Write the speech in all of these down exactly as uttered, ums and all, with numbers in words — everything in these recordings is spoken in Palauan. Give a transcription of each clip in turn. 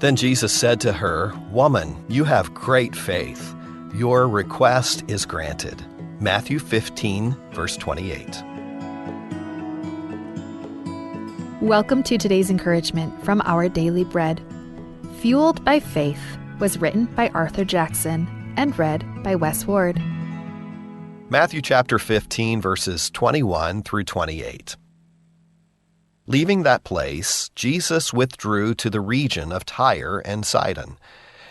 Then Jesus said to her, "Woman, you have great faith. Your request is granted." Matthew fifteen, verse twenty-eight. Welcome to today's encouragement from Our Daily Bread. Fueled by Faith was written by Arthur Jackson and read by Wes Ward. Matthew chapter fifteen, verses twenty-one through twenty-eight. Leaving that place, Jesus withdrew to the region of Tyre and Sidon.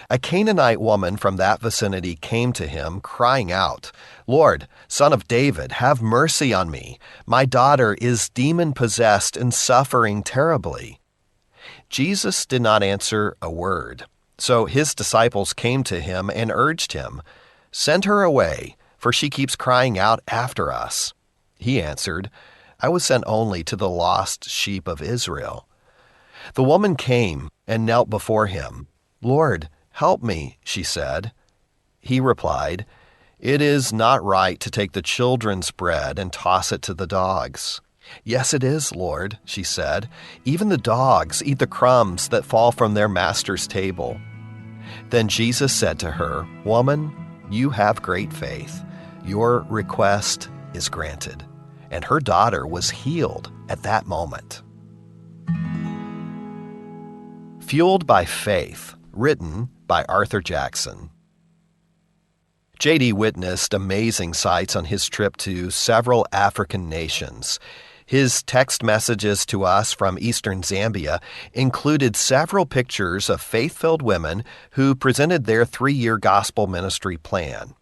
A Canaanite woman from that vicinity came to him, crying out, "Lord, Son of David, have mercy on me. My daughter is demon-possessed and suffering terribly." Jesus did not answer a word. So his disciples came to him and urged him, "Send her away, for she keeps crying out after us." He answered, "I was sent only to the lost sheep of Israel." The woman came and knelt before him. "Lord, help me," she said. He replied, "It is not right to take the children's bread and toss it to the dogs." "Yes, it is, Lord," she said. "Even the dogs eat the crumbs that fall from their master's table." Then Jesus said to her, "Woman, you have great faith. Your request is granted." And her daughter was healed at that moment. Fueled by Faith, written by Arthur Jackson. J D witnessed amazing sights on his trip to several African nations. His text messages to us from eastern Zambia included several pictures of faith-filled women who presented their three-year gospel ministry plan.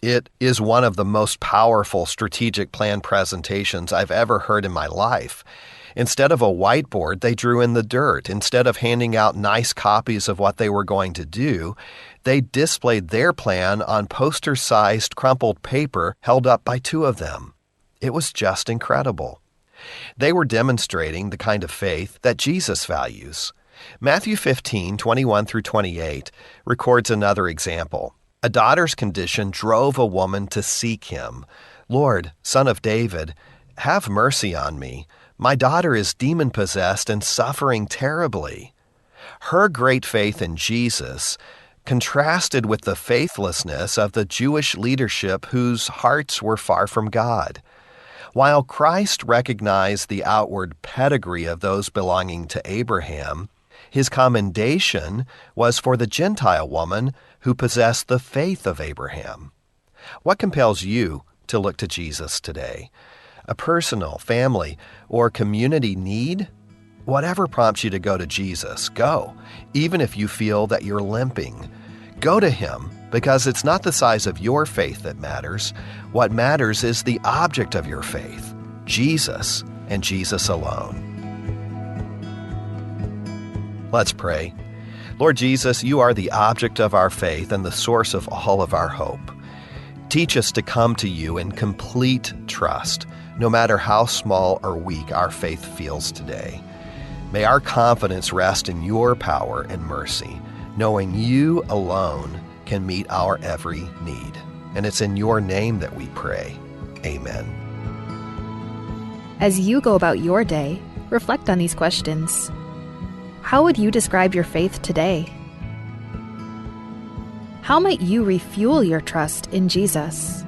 It is one of the most powerful strategic plan presentations I've ever heard in my life. Instead of a whiteboard, they drew in the dirt. Instead of handing out nice copies of what they were going to do, they displayed their plan on poster-sized crumpled paper held up by two of them. It was just incredible. They were demonstrating the kind of faith that Jesus values. Matthew fifteen, twenty-one through twenty-eight records another example. A daughter's condition drove a woman to seek him. "Lord, Son of David, have mercy on me. My daughter is demon-possessed and suffering terribly." Her great faith in Jesus contrasted with the faithlessness of the Jewish leadership whose hearts were far from God. While Christ recognized the outward pedigree of those belonging to Abraham, his commendation was for the Gentile woman who possessed the faith of Abraham. What compels you to look to Jesus today? A personal, family, or community need? Whatever prompts you to go to Jesus, go, even if you feel that you're limping. Go to him, because it's not the size of your faith that matters. What matters is the object of your faith, Jesus and Jesus alone. Let's pray. Lord Jesus, you are the object of our faith and the source of all of our hope. Teach us to come to you in complete trust, no matter how small or weak our faith feels today. May our confidence rest in your power and mercy, knowing you alone can meet our every need. And it's in your name that we pray. Amen. As you go about your day, reflect on these questions. How would you describe your faith today? How might you refuel your trust in Jesus?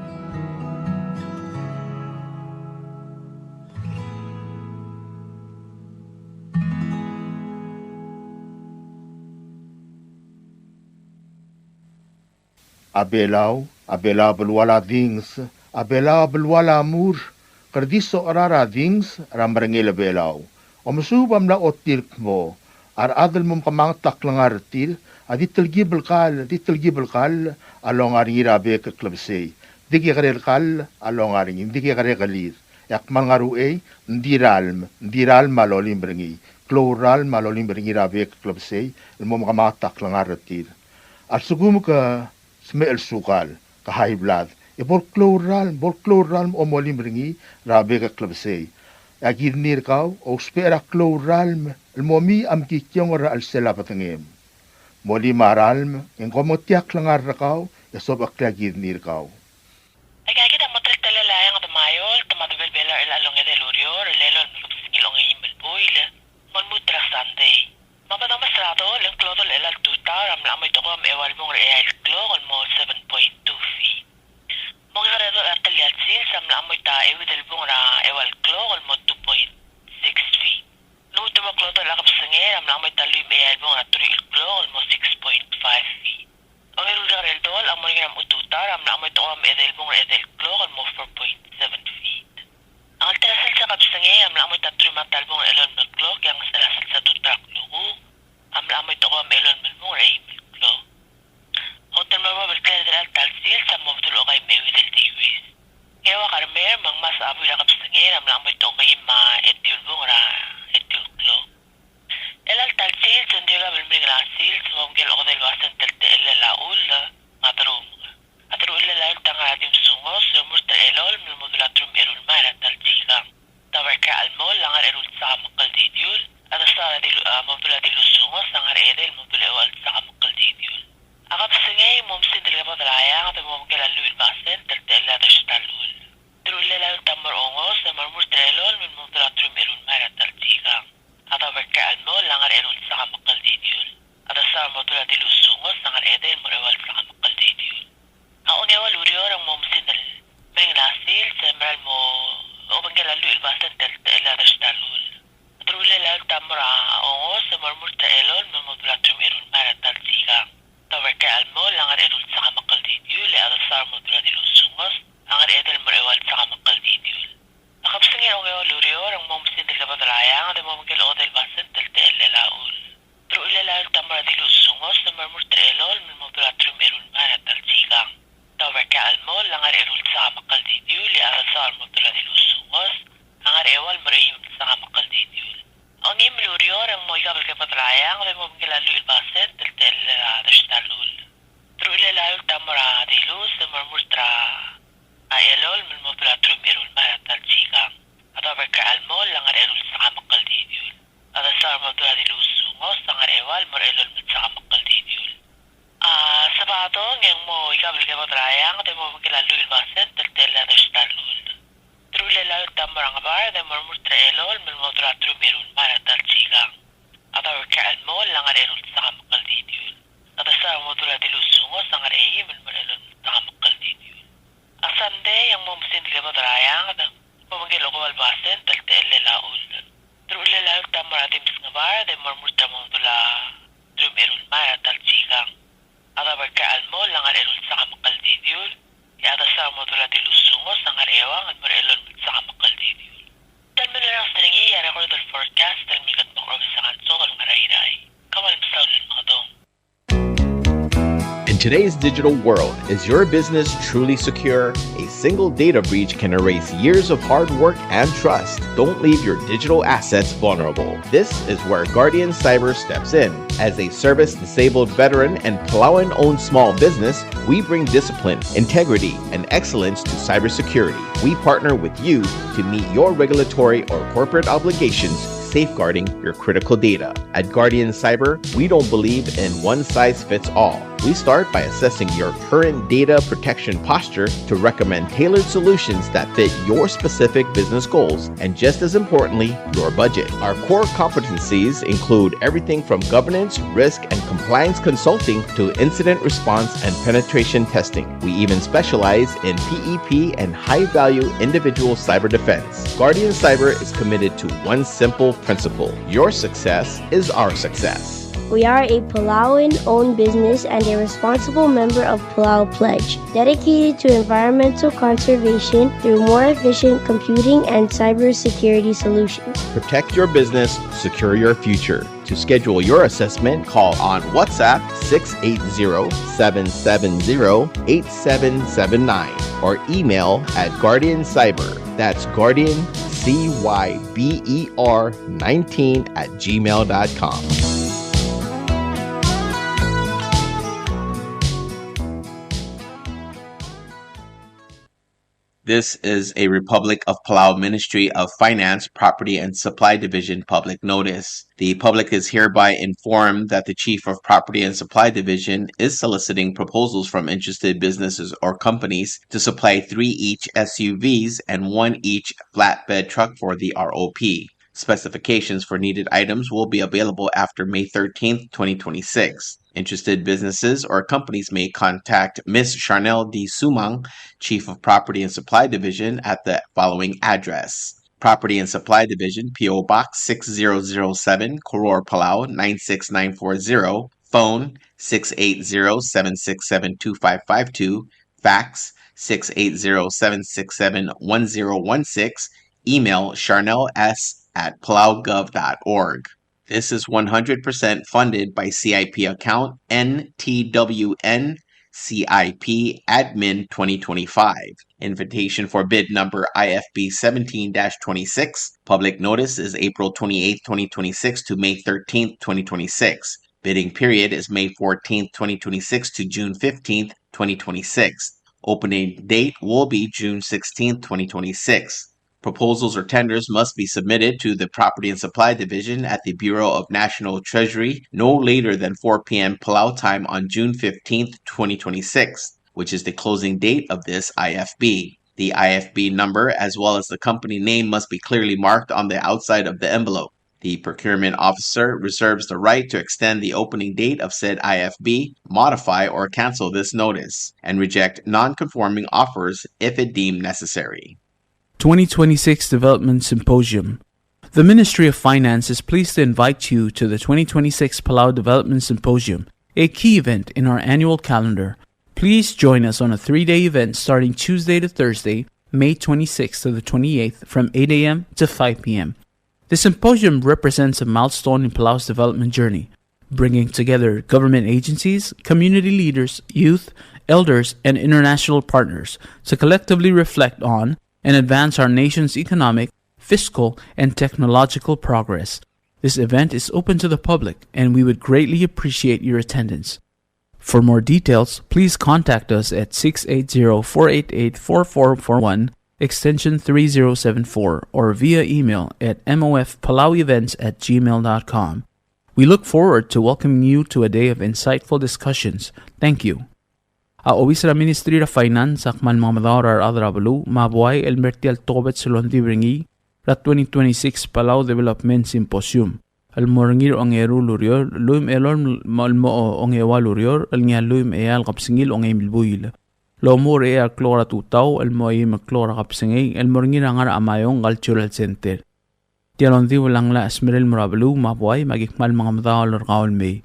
A Belau, a Belau a belual a dinges, a Belau a belual a mur, ke di sorir a dinges er a merengel a Belau. Omesuub a mla ochotii el kmo a rechad el mo mekemanget a klengar er tir a di telkib el kall, di telkib el kall a longa er ngii er a bek el klebesei. Di kekerei el kall a longa er ngii, di kekerei a kelir. E a kmal ngar er a uchei, ng di ralm, ng di ralm a lolim er ngii. Klou el ralm a lolim er ngii er a bek el klebesei el mo mekemanget a klengar er tir. A lsekum ke smecher el sukal, ke high blood, e bo el klou el ralm, bo el klou el ralm a molim er ngii er a bek el klebesei. E a kidney er kau a ousbech er a klou el ralm el mo mei a mekikiongel er a chelsel a bedengem. Molim a ralm e ng mo omengetii a klengar er kau e sobechekl a kidney er kau. Aika kid a mo teltelel a Eanged me a Eolt me a Dubel Belau er chelecha el ongedei el ureor, el elolem el kebesengil a ongeim el buil, me lmuut er a Sunday. Me a bo domes er a dolech e ng klou a dolech el A ta el bung er a elolem el klok e a ngesechel a sils a tutau er a klukuk a mla mo itokoam er a elolem el bung er a eim el klok. Outel mo er a bab el klel er a ta el sils a mo bedul okai me a euid el degrees. Ngeua kermer me ng mesa a buil er a kebesengei a mla mo itokoim a etiu el bung er a etiu el klok. Er a ta el sils e ng di oikab el meringel a sils me obengkel okedei el basent el techellel a chull me a derumk. A deruchellel a eolt a ngar er a di mesongos e mo er a elolem el mo dula teruich me a eru el mile er a ta el sikang. Daob er a ikrel a chelemoll a ngar er a eru el sak a mekldid el diul, a desaur a dilu-, a mo dula diluches ongos a ngar er a edei el mo dula eua el sak a mekldid el diul. A kebesengei e mo mesingd el kebedel a eanged e mo obengkel a lluich el basent el techellel a dersta el chull. Deruchellel a eolt a mo er a ongos e mo er a elolem el mo dula teruich me a eru el mile er a ta el sikang. A daob er a ikrel a chelemoll a ngar er a eru el sak a mekldid el diul, a desaur a mo dula diluches ongos a ngar er a edei el mo er a eua el sak a mekldid el diul. A ongeua el ureor e ng mo mesingd el meringel a sils e merael mo obengkel a lluich el basent el techellel a dersta el chull. Deruchellel a eolt a mo er a ongos e mo er a elolem el mo dula teruich me a eru el mile er a ta el sikang. Daob er a ikrel a chelemoll a ngar er a eru el sak a mekldid el diul e a desaur a mo dula diluches ongos a ngar er a edei el mo er a eua el sak a mekldid el diul. A kebesengei er a ongeua el ureor e ng mo mesingd el kebedel a eanged e mo obengkel okedei el basent el techellel a chull. Deruchellel a eolt a mo er a diluches ongos e mo er a elolem el mo dula teruich me a eru el mile er a ta el sikang. Daob er a ikrel a chelemoll a ngar er a eru el sak a mekldid el diul e a desaur a mo dula diluches ongos a ngar er a eua el mo er a eim el sak a mekldid el diul. A ongeim el ureor e ng mo oikab el kebedel a eanged e mo obengkel a lluich el basent el techellel a dersta el chull. Deruchellel a eolt a mo er a diluches e mo er a elolem el mo dula teruich me a eru el mile er a ta el sikang. A daob er a ikrel a chelemoll a ngar er a eru el sak a mekldid el diul, a desaur a mo dula diluches ongos a ngar er a eua el mo er a elolem el sak a mekldid el diul. A Sabadong e ng mo oikab el kebedel a eanged e mo obengkel a lluich el basent el techellel a dersta el chull. Deruchellel a eolt a mo er a ngebard e mo er a elolem el mo dula teruich me a eru el mile er a ta el sikang. A daob er a ikrel a chelemoll a ngar er a eru el sak a mekldid el diul, a desaur a mo dula diluches ongos a ngar er a eim el mo er a elolem el sak a mekldid el diul. A Sandei e ng mo mesingd el kebedel a eanged, mo obengkel okeua el basent el techellel a chull. Deruchellel a eolt a mo er a di mesngebard e mo er a mo dula teruich me a eru el mile er a ta el sikang. A daob er a ikrel a chelemoll a ngar er a eru el sak a mekldid el diul, e a desaur a mo dula diluches ongos a ngar er a eua el mo er a elolem el sak a mekldid el diul. Tia el mle ngar er a ngii a rekord el forecast el mle kldmokl er a obis er a kansok el ngar er a Irrai. Kom kmal mesaul el mengedong. In today's digital world, is your business truly secure? A single data breach can erase years of hard work and trust. Don't leave your digital assets vulnerable. This is where Guardian Cyber steps in. As a service-disabled veteran and Palauan-owned small business, we bring discipline, integrity, and excellence to cybersecurity. We partner with you to meet your regulatory or corporate obligations, safeguarding your critical data. At Guardian Cyber, we don't believe in one size fits all. We start by assessing your current data protection posture to recommend tailored solutions that fit your specific business goals and, just as importantly, your budget. Our core competencies include everything from governance, risk, and compliance consulting to incident response and penetration testing. We even specialize in P E P and high-value individual cyber defense. Guardian Cyber is committed to one simple principle: your success is our success. We are a Palauan-owned business and a responsible member of Palau Pledge, dedicated to environmental conservation through more efficient computing and cybersecurity solutions. Protect your business, secure your future. To schedule your assessment, call on WhatsApp six eight zero, seven seven zero, eight seven seven nine or email at Guardian Cyber. That's Guardian C Y B E R nineteen at gmail dot com. This is a Republic of Palau Ministry of Finance, Property and Supply Division public notice. The public is hereby informed that the Chief of Property and Supply Division is soliciting proposals from interested businesses or companies to supply three each S U Vs and one each flatbed truck for the R O P. Specifications for needed items will be available after May thirteenth, twenty twenty-six. Interested businesses or companies may contact Miss Charnel D. Sumang, Chief of Property and Supply Division, at the following address: Property and Supply Division, P O Box six zero zero seven, Koror, Palau nine six nine four zero. Phone six eight zero, seven six seven, two five five two. Fax six eight zero, seven six seven, one zero one six. Email charnels at palaugov dot org. This is one hundred percent funded by C I P account N T W N C I P Admin twenty twenty-five. Invitation for bid number I F B seventeen dash twenty-six. Public notice is April twenty-eighth, twenty twenty-six to May thirteenth, twenty twenty-six. Bidding period is May fourteenth, twenty twenty-six to June fifteenth, twenty twenty-six. Opening date will be June sixteenth, twenty twenty-six. Proposals or tenders must be submitted to the Property and Supply Division at the Bureau of National Treasury no later than four p.m. Palau time on June fifteenth, twenty twenty-six, which is the closing date of this I F B. The I F B number, as well as the company name, must be clearly marked on the outside of the envelope. The procurement officer reserves the right to extend the opening date of said I F B, modify or cancel this notice, and reject non-conforming offers if it deemed necessary. Twenty twenty-six Development Symposium. The Ministry of Finance is pleased to invite you to the twenty twenty-six Palau Development Symposium, a key event in our annual calendar. Please join us on a three-day event starting Tuesday to Thursday, May twenty-sixth to the twenty-eighth, from eight a.m. to five p.m. The symposium represents a milestone in Palau's development journey, bringing together government agencies, community leaders, youth, elders, and international partners to collectively reflect on and advance our nation's economic, fiscal, and technological progress. This event is open to the public, and we would greatly appreciate your attendance. For more details, please contact us at six eight zero, four eight eight, four four four one, extension three zero seven four, or via email at mofpalauevents at gmail dot com. We look forward to welcoming you to a day of insightful discussions. Thank you. A obis er a Ministry er a Finance a kmal mengemedaol er a rechad er a beluu me a buai el mer tia el tokubets el ongdibel er ngii er a twenty twenty-six Palau Development Symposium el mo er ngii er a ongeru el ureor, lluich me a elolem el mo ongeua el ureor, el ngii a lluich me a eai el kebesengil a ongeim el buil. Lomuchel er a eai el klok er a tutau el mo eim el klok er a kebesengei el mo er ngii er a Ngarachamayong Cultural Center. Tia el ongdibel a nglai a smecher el mo er a beluu me a buai me aki kmal mengemedaol er kau el mei.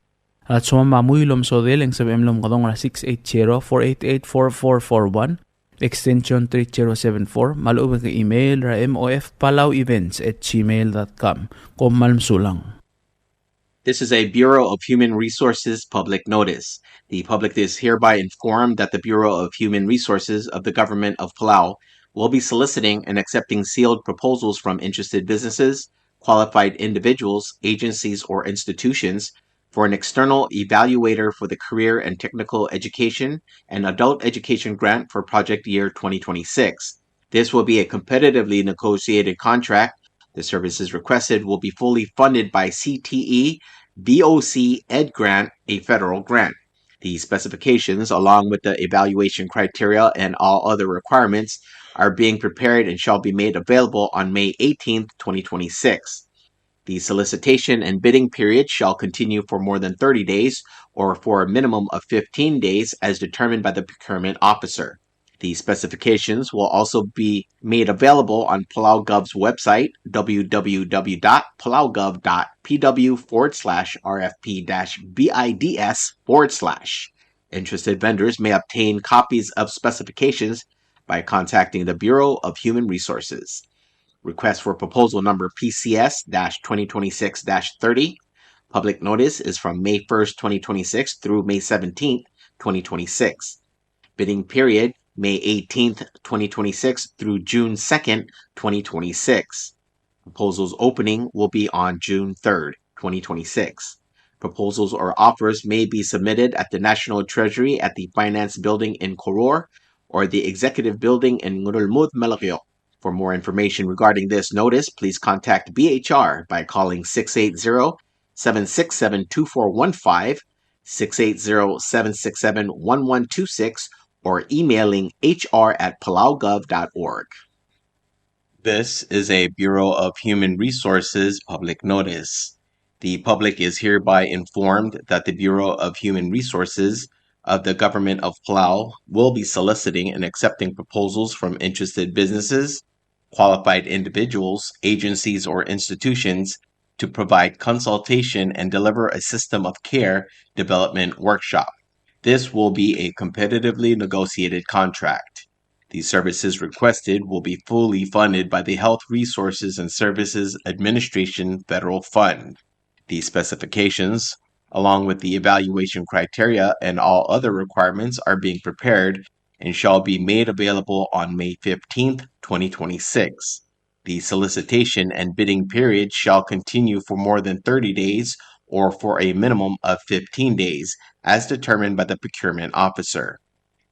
A lsoam a mui el omesodel e ng sebechem el omekedong er a six eight zero, four eight eight, four four four one, extension three zero seven four, me a lechub e ke email er a mofpalauevents at gmail dot com. Kom kmal mesulang. This is a Bureau of Human Resources public notice. The public is hereby informed that the Bureau of Human Resources of the Government of Palau will be soliciting and accepting sealed proposals from interested businesses, qualified individuals, agencies, or institutions for an external evaluator for the Career and Technical Education and Adult Education Grant for project year twenty twenty-six. This will be a competitively negotiated contract. The services requested will be fully funded by C T E, B O C Ed Grant, a federal grant. The specifications, along with the evaluation criteria and all other requirements, are being prepared and shall be made available on May eighteenth, twenty twenty-six. The solicitation and bidding period shall continue for more than thirty days or for a minimum of fifteen days as determined by the procurement officer. The specifications will also be made available on Palau Gov's website, w w w dot palaugov dot p w forward slash r f p dash bids forward slash. Interested vendors may obtain copies of specifications by contacting the Bureau of Human Resources. Request for proposal number P C S dash twenty twenty-six dash thirty. Public notice is from May first, twenty twenty-six through May seventeenth, twenty twenty-six. Bidding period, May eighteenth, twenty twenty-six through June second, twenty twenty-six. Proposals opening will be on June third, twenty twenty-six. Proposals or offers may be submitted at the National Treasury at the Finance Building in Koror or the Executive Building in Ngerulmud, Melekeok. For more information regarding this notice, please contact B H R by calling six eight zero, seven six seven, two four one five, six eight zero, seven six seven, one one two six, or emailing H R at palaugov dot org. This is a Bureau of Human Resources public notice. The public is hereby informed that the Bureau of Human Resources of the Government of Palau will be soliciting and accepting proposals from interested businesses, qualified individuals, agencies, or institutions to provide consultation and deliver a system of care development workshop. This will be a competitively negotiated contract. The services requested will be fully funded by the Health Resources and Services Administration federal fund. The specifications, along with the evaluation criteria and all other requirements, are being prepared and shall be made available on May fifteenth, twenty twenty-six. The solicitation and bidding period shall continue for more than thirty days or for a minimum of fifteen days, as determined by the procurement officer.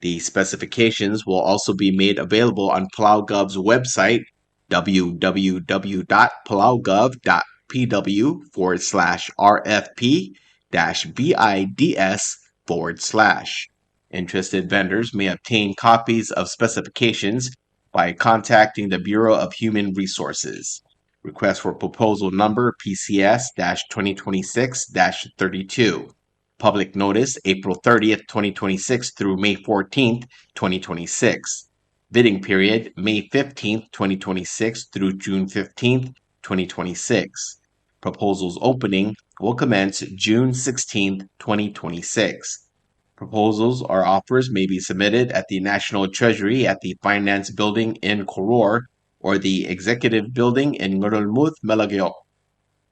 The specifications will also be made available on PalauGov's website, w w w dot palaugov dot p w forward slash r f p dash b i d s forward slash. Interested vendors may obtain copies of specifications by contacting the Bureau of Human Resources. Request for proposal number P C S dash twenty twenty-six dash thirty-two. Public notice, April thirtieth, twenty twenty-six through May fourteenth, twenty twenty-six. Bidding period, May fifteenth, twenty twenty-six through June fifteenth, twenty twenty-six. Proposals opening will commence June sixteenth, twenty twenty-six. Proposals or offers may be submitted at the National Treasury at the Finance Building in Koror or the Executive Building in Ngerulmud, Melekeok.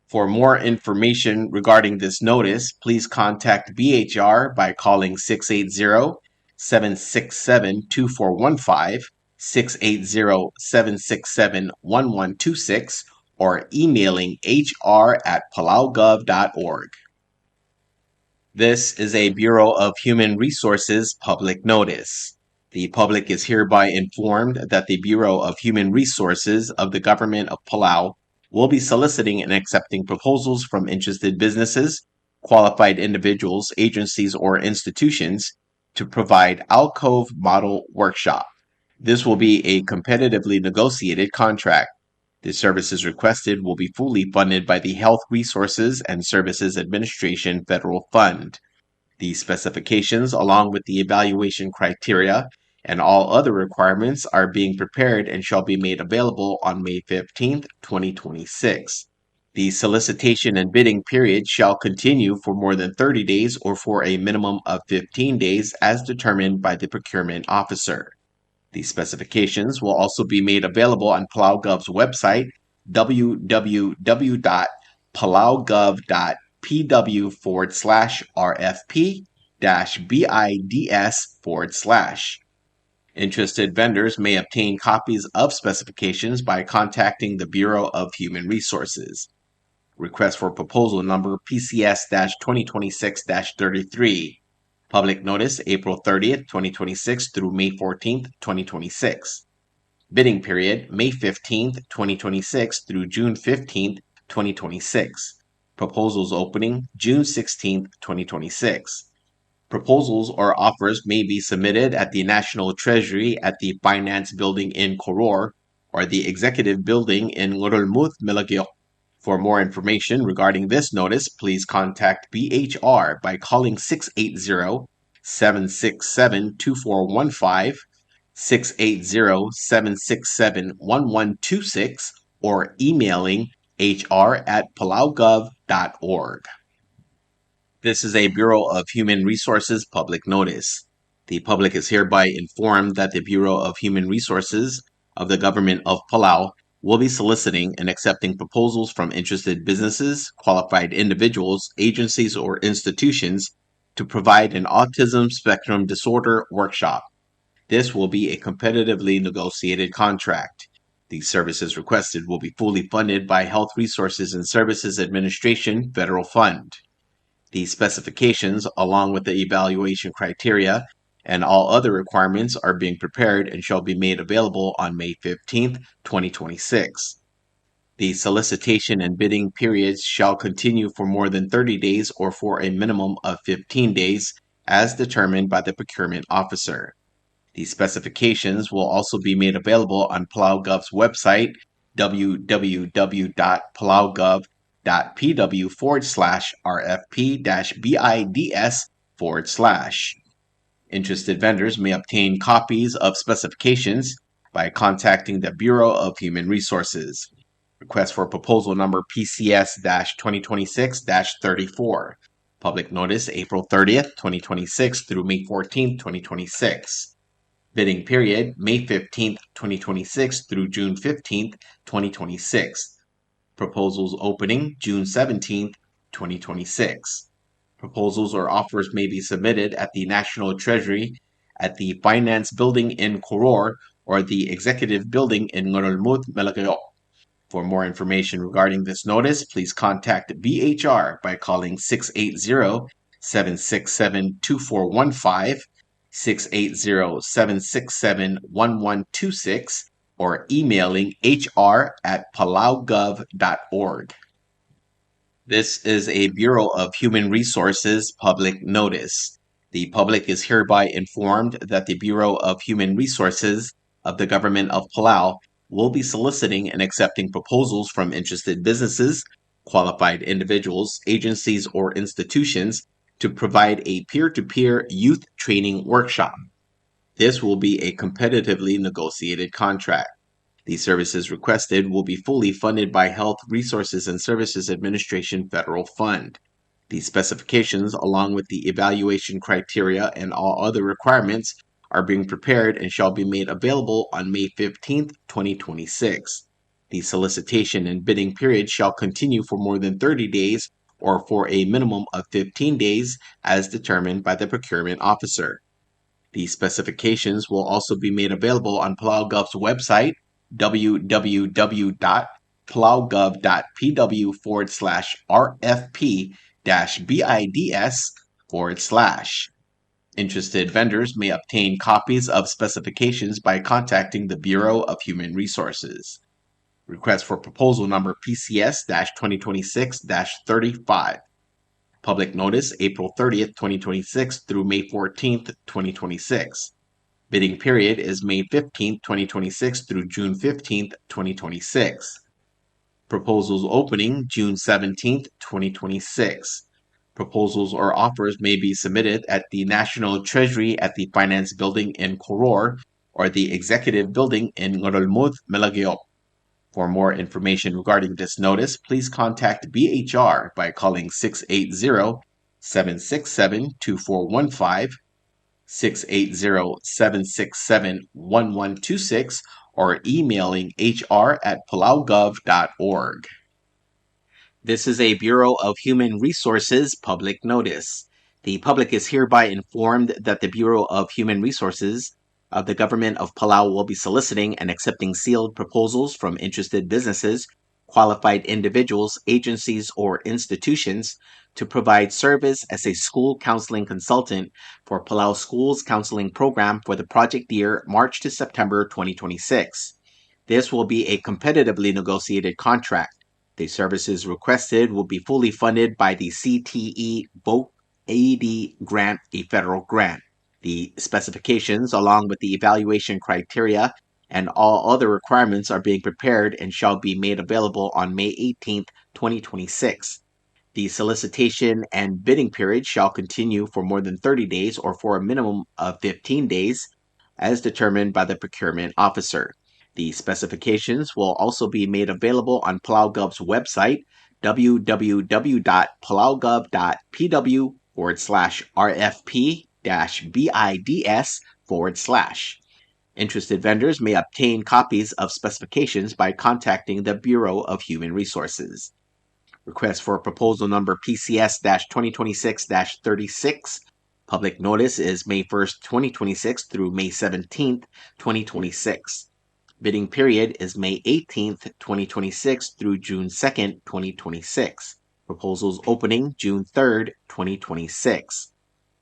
For more information regarding this notice, please contact B H R by calling six eight zero, seven six seven, two four one five, six eight zero, seven six seven, one one two six, or emailing H R at palaugov dot org. This is a Bureau of Human Resources public notice. The public is hereby informed that the Bureau of Human Resources of the Government of Palau will be soliciting and accepting proposals from interested businesses, qualified individuals, agencies, or institutions to provide alcove model workshop. This will be a competitively negotiated contract. The services requested will be fully funded by the Health Resources and Services Administration federal fund. The specifications, along with the evaluation criteria and all other requirements, are being prepared and shall be made available on May fifteenth, twenty twenty-six. The solicitation and bidding period shall continue for more than thirty days or for a minimum of fifteen days as determined by the procurement officer. The specifications will also be made available on PalauGov's website, w w w dot palaugov dot p w forward slash r f p dash b i d s forward slash. Interested vendors may obtain copies of specifications by contacting the Bureau of Human Resources. Request for proposal number P C S dash twenty twenty-six dash thirty-three. Public notice, April thirtieth, twenty twenty-six through May fourteenth, twenty twenty-six. Bidding period, May fifteenth, twenty twenty-six through June fifteenth, twenty twenty-six. Proposals opening, June sixteenth, twenty twenty-six. Proposals or offers may be submitted at the National Treasury at the Finance Building in Koror or the Executive Building in Ngerulmud, Melekeok. For more information regarding this notice, please contact B H R by calling six eight zero, seven six seven, two four one five, six eight zero, seven six seven, one one two six, or emailing H R at palaugov dot org. This is a Bureau of Human Resources public notice. The public is hereby informed that the Bureau of Human Resources of the Government of Palau will be soliciting and accepting proposals from interested businesses, qualified individuals, agencies, or institutions to provide an autism spectrum disorder workshop. This will be a competitively negotiated contract. The services requested will be fully funded by Health Resources and Services Administration federal fund. The specifications, along with the evaluation criteria and all other requirements, are being prepared and shall be made available on May fifteenth, twenty twenty-six. The solicitation and bidding periods shall continue for more than thirty days or for a minimum of fifteen days, as determined by the procurement officer. The specifications will also be made available on PalauGov's website, w w w dot palaugov dot p w forward slash r f p dash b i d s forward slash. Interested vendors may obtain copies of specifications by contacting the Bureau of Human Resources. Request for proposal number P C S dash twenty twenty-six dash thirty-four. Public notice, April thirtieth, twenty twenty-six through May fourteenth, twenty twenty-six. Bidding period, May fifteenth, twenty twenty-six through June fifteenth, twenty twenty-six. Proposals opening, June seventeenth, twenty twenty-six. Proposals or offers may be submitted at the National Treasury at the Finance Building in Koror or the Executive Building in Ngerulmud, Melekeok. For more information regarding this notice, please contact B H R by calling six eight zero, seven six seven, two four one five, six eight zero, seven six seven, one one two six, or emailing H R at palaugov dot org. This is a Bureau of Human Resources public notice. The public is hereby informed that the Bureau of Human Resources of the Government of Palau will be soliciting and accepting proposals from interested businesses, qualified individuals, agencies, or institutions to provide a peer-to-peer youth training workshop. This will be a competitively negotiated contract. The services requested will be fully funded by Health Resources and Services Administration federal fund. The specifications, along with the evaluation criteria and all other requirements, are being prepared and shall be made available on May fifteenth, twenty twenty-six. The solicitation and bidding period shall continue for more than thirty days or for a minimum of fifteen days as determined by the procurement officer. The specifications will also be made available on PalauGov's website, w w w dot palaugov dot p w forward slash r f p dash b i d s forward slash. Interested vendors may obtain copies of specifications by contacting the Bureau of Human Resources. Request for proposal number P C S dash twenty twenty-six dash thirty-five. Public notice, April thirtieth, twenty twenty-six through May fourteenth, twenty twenty-six. Bidding period is May fifteenth, twenty twenty-six through June fifteenth, twenty twenty-six. Proposals opening June seventeenth, twenty twenty-six. Proposals or offers may be submitted at the National Treasury at the Finance Building in Koror or the Executive Building in Ngerulmud, Melekeok. For more information regarding this notice, please contact B H R by calling six eight zero, seven six seven, two four one five, six eight zero, seven six seven, one one two six, or emailing H R at palaugov dot org. This is a Bureau of Human Resources public notice. The public is hereby informed that the Bureau of Human Resources of the Government of Palau will be soliciting and accepting sealed proposals from interested businesses, qualified individuals, agencies, or institutions to provide service as a school counseling consultant for Palau Schools Counseling Program for the project year March to September twenty twenty-six. This will be a competitively negotiated contract. The services requested will be fully funded by the C T E Voc Ed grant, a federal grant. The specifications, along with the evaluation criteria and all other requirements, are being prepared and shall be made available on May eighteenth, twenty twenty-six. The solicitation and bidding period shall continue for more than thirty days or for a minimum of fifteen days, as determined by the procurement officer. The specifications will also be made available on PalauGov's website, w w w dot palaugov dot p w forward slash r f p dash b i d s forward slash. Interested vendors may obtain copies of specifications by contacting the Bureau of Human Resources. Request for proposal number P C S dash twenty twenty-six dash thirty-six. Public notice is May first, twenty twenty-six through May seventeenth, twenty twenty-six. Bidding period is May eighteenth, twenty twenty-six through June second, twenty twenty-six. Proposals opening June third, twenty twenty-six.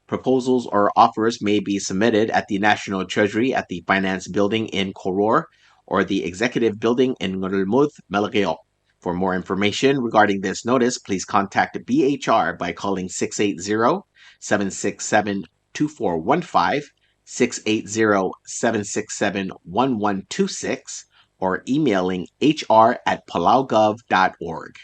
Proposals or offers may be submitted at the National Treasury at the Finance Building in Koror or the Executive Building in Ngerulmud, Melekeok. For more information regarding this notice, please contact B H R by calling six eight zero, seven six seven, two four one five, six eight zero, seven six seven, one one two six, or emailing H R at palaugov dot org.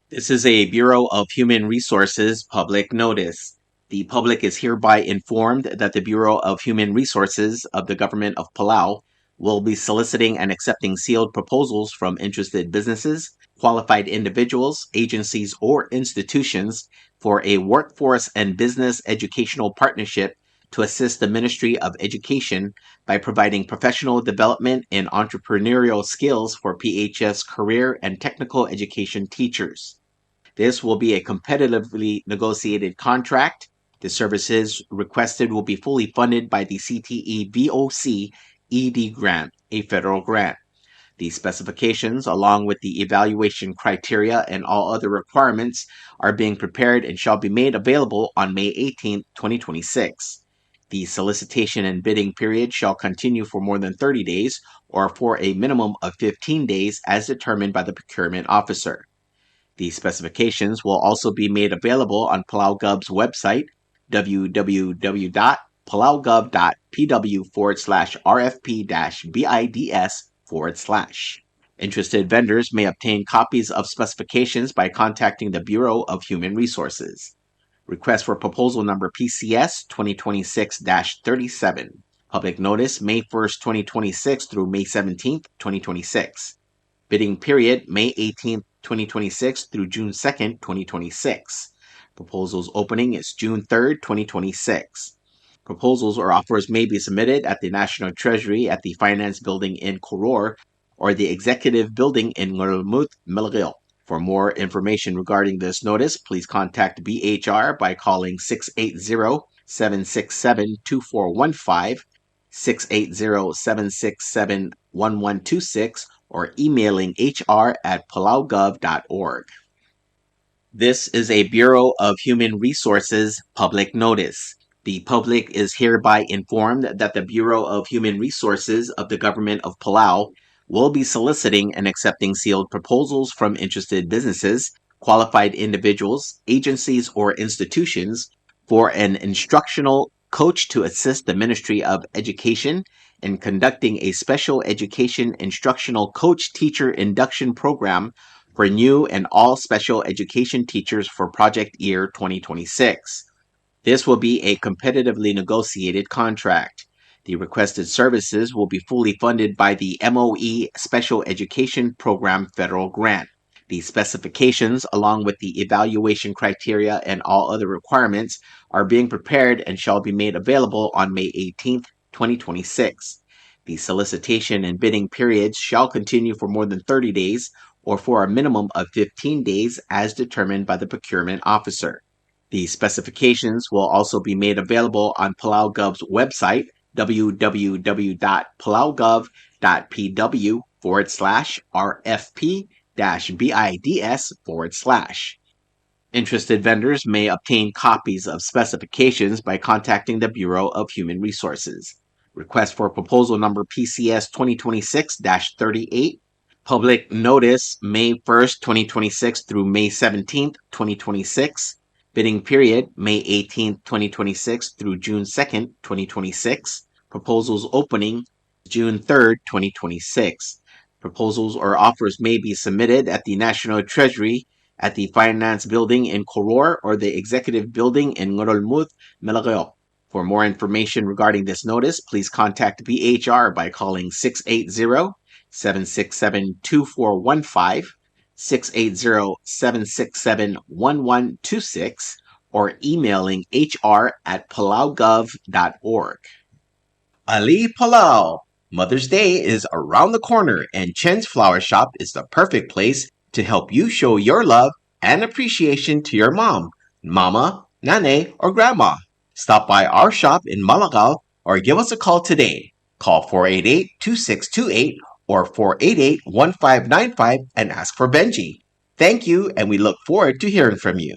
This is a Bureau of Human Resources public notice. The public is hereby informed that the Bureau of Human Resources of the Government of Palau will be soliciting and accepting sealed proposals from interested businesses, qualified individuals, agencies, or institutions for a workforce and business educational partnership to assist the Ministry of Education by providing professional development and entrepreneurial skills for P H S career and technical education teachers. This will be a competitively negotiated contract. The services requested will be fully funded by the C T E V O C E D grant, a federal grant. The specifications, along with the evaluation criteria and all other requirements, are being prepared and shall be made available on May eighteenth, twenty twenty-six. The solicitation and bidding period shall continue for more than thirty days or for a minimum of fifteen days as determined by the procurement officer. The specifications will also be made available on Palau Gov's website, w w w dot palaugov dot p w forward slash r f p dash b i d s forward slash. Interested vendors may obtain copies of specifications by contacting the Bureau of Human Resources. Request for proposal number P C S twenty twenty-six dash thirty-seven. Public notice, May first, twenty twenty-six through May seventeenth, twenty twenty-six. Bidding period, May eighteenth, twenty twenty-six through June second, twenty twenty-six. Proposals opening is June third, twenty twenty-six. Proposals or offers may be submitted at the National Treasury at the Finance Building in Koror or the Executive Building in Ngerulmud, Melekeok. For more information regarding this notice, please contact B H R by calling six eight zero, seven six seven, two four one five, six eight zero, seven six seven, one one two six, or emailing H R at palaugov dot org. This is a Bureau of Human Resources public notice. The public is hereby informed that the Bureau of Human Resources of the Government of Palau will be soliciting and accepting sealed proposals from interested businesses, qualified individuals, agencies, or institutions for an instructional coach to assist the Ministry of Education in conducting a special education instructional coach teacher induction program for new and all special education teachers for project year twenty twenty-six. This will be a competitively negotiated contract. The requested services will be fully funded by the M O E Special Education Program federal grant. The specifications, along with the evaluation criteria and all other requirements, are being prepared and shall be made available on May eighteenth, twenty twenty-six. The solicitation and bidding periods shall continue for more than thirty days or for a minimum of fifteen days as determined by the procurement officer. The specifications will also be made available on Palau Gov's website, w w w dot palaugov dot p w forward slash r f p dash b i d s forward slash. Interested vendors may obtain copies of specifications by contacting the Bureau of Human Resources. Request for proposal number P C S twenty twenty-six dash thirty-eight. Public notice, May first, twenty twenty-six through May seventeenth, twenty twenty-six. Bidding period, May eighteenth, twenty twenty-six through June second, twenty twenty-six. Proposals opening, June third, twenty twenty-six. Proposals or offers may be submitted at the National Treasury at the Finance Building in Koror or the Executive Building in Ngerulmud, Melekeok. For more information regarding this notice, please contact B H R by calling six eight zero, seven six seven, two four one five, six eight zero, seven six seven, one one two six, or emailing H R at palaugov dot org. Alii Palau! Mother's Day is around the corner, and Chen's Flower Shop is the perfect place to help you show your love and appreciation to your mom, mama, nanay, or grandma. Stop by our shop in Malakal or give us a call today. Call four eight eight, two six two eight or four eight eight, one five nine five and ask for Benji. Thank you, and we look forward to hearing from you.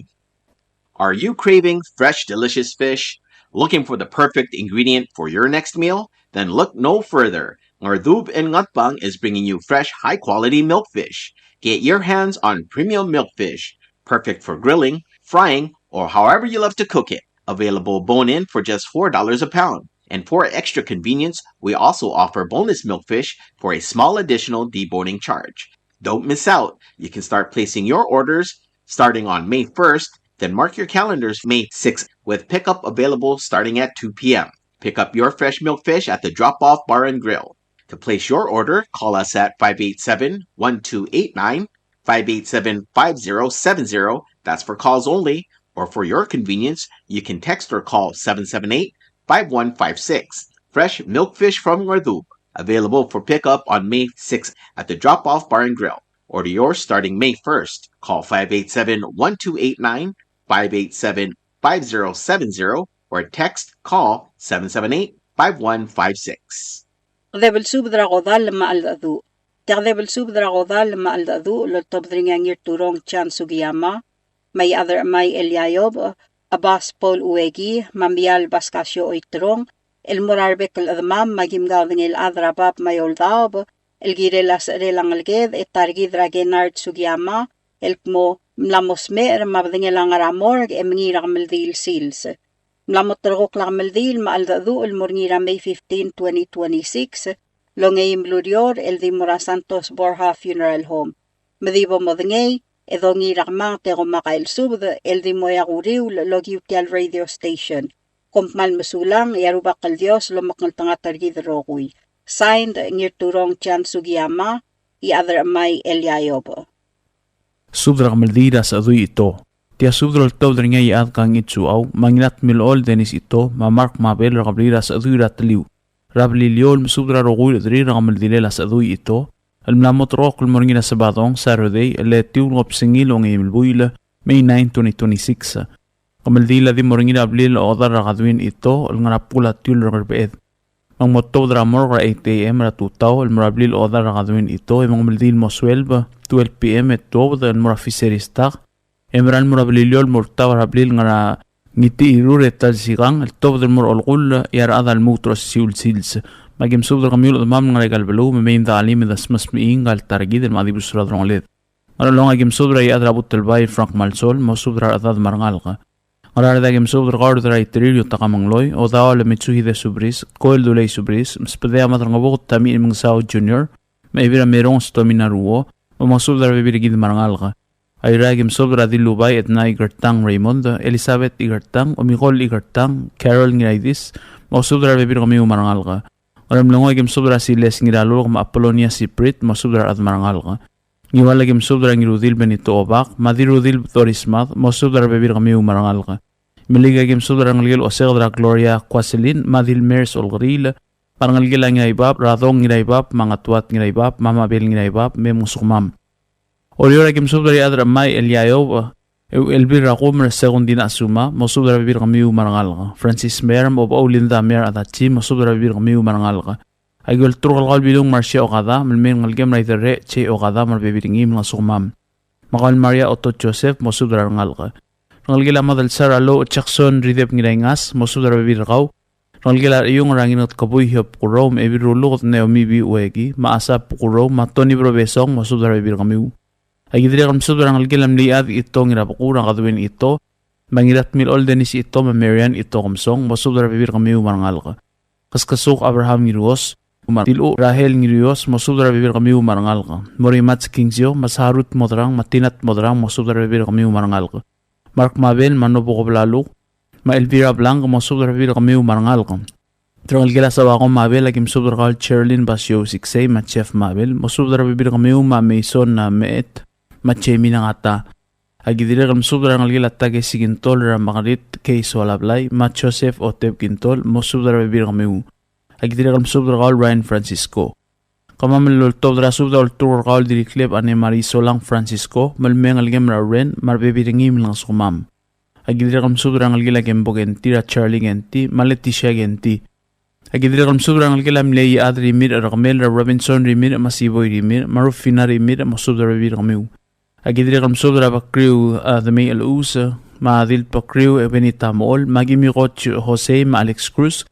Are you craving fresh, delicious fish? Looking for the perfect ingredient for your next meal? Then look no further. Ngardub in Ngatpang is bringing you fresh, high-quality milkfish. Get your hands on premium milkfish, perfect for grilling, frying, or however you love to cook it. Available bone-in for just four dollars a pound. And for extra convenience, we also offer boneless milkfish for a small additional deboning charge. Don't miss out. You can start placing your orders starting on May first, then mark your calendars May sixth with pickup available starting at two p.m. Pick up your fresh milkfish at the Drop Off Bar and Grill. To place your order, call us at five eight seven, one two eight nine, five eight seven, five zero seven zero. That's for calls only. Or for your convenience, you can text or call seven seven eight, five one five six. Fresh milkfish from Ngardub, available for pickup on May sixth at the Drop Off Bar and Grill. Order yours starting May first. Call five eight seven, one two eight nine, five eight seven, five zero seven zero, or text, call seven seven eight, five one five six. Kede belsubed er a kodall me a cheldecheduch. Tia kede belsubed er a kodall me a cheldecheduch el oltobed er ngii a Ngirturong Chan Sugiyama, me a Iechad er a Chemai Eliayob, Abbas Paul Ueki, me a Mial Pascasio Oiterong, el mo er a rebek el chedemam me a kim kaudengei el chad er a bab me a eou el daob, el kirel a secherel a ngeleked e ta er kid er a Kennard Sugiyama, el kmo mla mo smecher me a bedengel a ngar er a morgue e mengiil er a kemeldiil el sils. Mla mo terrekokl a kemeldiil me a cheldecheduch el mo er ngii er a May fifteen, twenty twenty-six, el ongeim el ureor el di mo er a Santos Borja Funeral Home. Me di bo modengei, e dongiil er a kemanget e kom mak el subed el di mo er a uriul el okiu tia el radio station. Kom kmal mesulang, e a Rubak el Dios lomekngeltengat er kid el rokui. Signed, Ngirturong Chan Sugiyama, Iechad er a Chemai Eliayob. Subed er a kemeldiil er a Sechedui Ito. Tia subed el oltobed er ngii a Iechad Kangichi Uchau, me a Ngiratmilechol Dennis Ito, me a Mark Mabel er a kebliil er a Sechedui er a Teliu. Er a Beliliou el mesubed er a rokui el chederir er a kemeldilel a Sechedui Ito, el mla mo terrekokl el mo er ngii er a Sebadong, Saturday, el etiu el kebesengil a ongeim el buil, May nine, twenty twenty-six. Kemeldiil a di mo er ngii er a blil a Ochedal er a Kadwin Ito, el ngar er a bkul a tiul er a Ngerbeched. Me ng mo tuobed er a morgue er a eight A M er a tutau el mo er a blil a Ochedal er a Kadwin Ito, e mengemeldiil el mo sueleb, twelve P M e tuobed el mo er a Fisheries dock, e mera el mo er a Beliliou el mo er a taob er a blil ngar er a Ngitichirur e ta el sikang, el tuobed el mo er a olekull, e a rechad a lmuut er a osisiu el sils. Me a kim subed er kemiu el chedemam el ngar er aika el beluu, me mei me dechelim e desmesmechii ngka el ta er kid el mla dibus er a delongeled. Ngerchelong a kim subed er a Iechad er a Butelbai Frank Malsol, mosubed er a rechedad me a rengalek. Ngaraard a kim subed er kau el Deraiterir Yotaka Mengloi, Odaol Mitsuhide Subris, Koel Dulei Subris, Msbedea Madrengebuked Tamichi Mengesau Junior, me a Ebil er a Merong Stomina Ruo, me mosubed er a rebebil er kid me a rengalek. Airai a kim subed er a Dilubai Edna Ikertang Raymond, Elizabeth Ikertang, Omikol Ikertang, Carol Ngiraidis, mosubed er a rebebil er kemiu me a rengalek. Ngeremlengui a kim subed er a Siles Ngiralulk me a Apolonia Siprit, mosubed er a rechad me a rengalek. Ngiwal a kim subed er a Ngirudil Benito Obak, me a Dirudil Doris Mad, mosubed er a rebebil er kemiu me a rengalek. Imeliik a kim subed er a rengelekel Oseked er a Gloria Kuaselin, me a Dilmers Olkeriil, me a rengelekel a Ngiraibab, Radong Ngiraibab, me a Ngatuat Ngiraibab, me a Mabel Ngiraibab, me mngosukemam. Oreor a kim subed er a Iechad er a Chemai Eliayob, e, Elbir er a Kumer Sekundina Suma, mosubed er a rebebil er kemiu me a rengalek. Francis Mer, me a Obechou Linda Mer Adachi, mosubed er a rebebil er kemiu me a rengalek. Aki olturk el kau el Bilung Marcia Okada, me le mei el ngelekem er a Iderrech Che Okada, me a rebebil er ngii me mngosukemam. Me kau el Maria Otto Joseph, mosubed er a rengalek. Rengelekel a Madelsar Alou Jackson Rideb Ngiraingas, mosubed er a rebebil er kau. Rengelekel a Iung er a Ngiringetkebui Hiob Kurou, me a Ebil Ruluked Naomi B. Ueki, me a Asap Kurou, me a Tony Brobesong, mosubed er a rebebil er kemiu. Aki dirrek el mesubed er a rengelekel a mle Iechad Ito Ngirabeku er a Kadwin Ito, me a Ngiratmilechol Dennis Ito, me a Marian Ito Kemesong, mosubed er a rebebil er kemiu me a rengalek. Keskesuk Abraham Ngiruos, me a Tilechuk Rahel Ngiruos, mosubed er a rebebil er kemiu me a rengalek. Morimach Kingsio, me a Saharut Modrang, me a Tinat Modrang, mosubed er a rebebil er kemiu me a rengalek. Mark Mabel, me a Nobuko Blaluk, me a Elvira Blanc, mosubed er a rebebil er kemiu me a rengalek. Rengelekel a Sabako Mabel, a kim subed er kau el Cherlyn Basio Siksei, me a Jeff Mabel, mosubed er a rebebil er kemiu me a Mason, a, Meet, me a Jamie Nangata. Aki dirrek el mesubed er a rengelekel a Takesi Kintol er a Margaret K. Soalablai, me a Joseph Otep Kintol, mosubed er a rebebil er kemiu. Aki dirrek el mesubed er kau el Ryan Francisco. Kemam el oltobed er a subed a olturk er kau el Dirrikleb Anne Marie Solang Francisco, me le mei el ngelekem er a Ren, me a rebebil er ngii me mngosukemam. Aki dirrek el mesubed er a rengelekel a Kembo Kenti, er a Charlie Kenti, me a Leticia Kenti. Aki dirrek el mesubed er a rengelekel a mle Iechad Rimirch er a Kemel, er a Robinson Rimirch, me a Siboi Rimirch, me a Rufina Rimirch, mosubed er a rebebil er kemiu. Aki dirrek el mesubed er a Bakriu, a, Demei Elus, me a Dilbakriu, e, Benita Mool, me a Kimiko Ch-, Jose, me a Alex Cruz.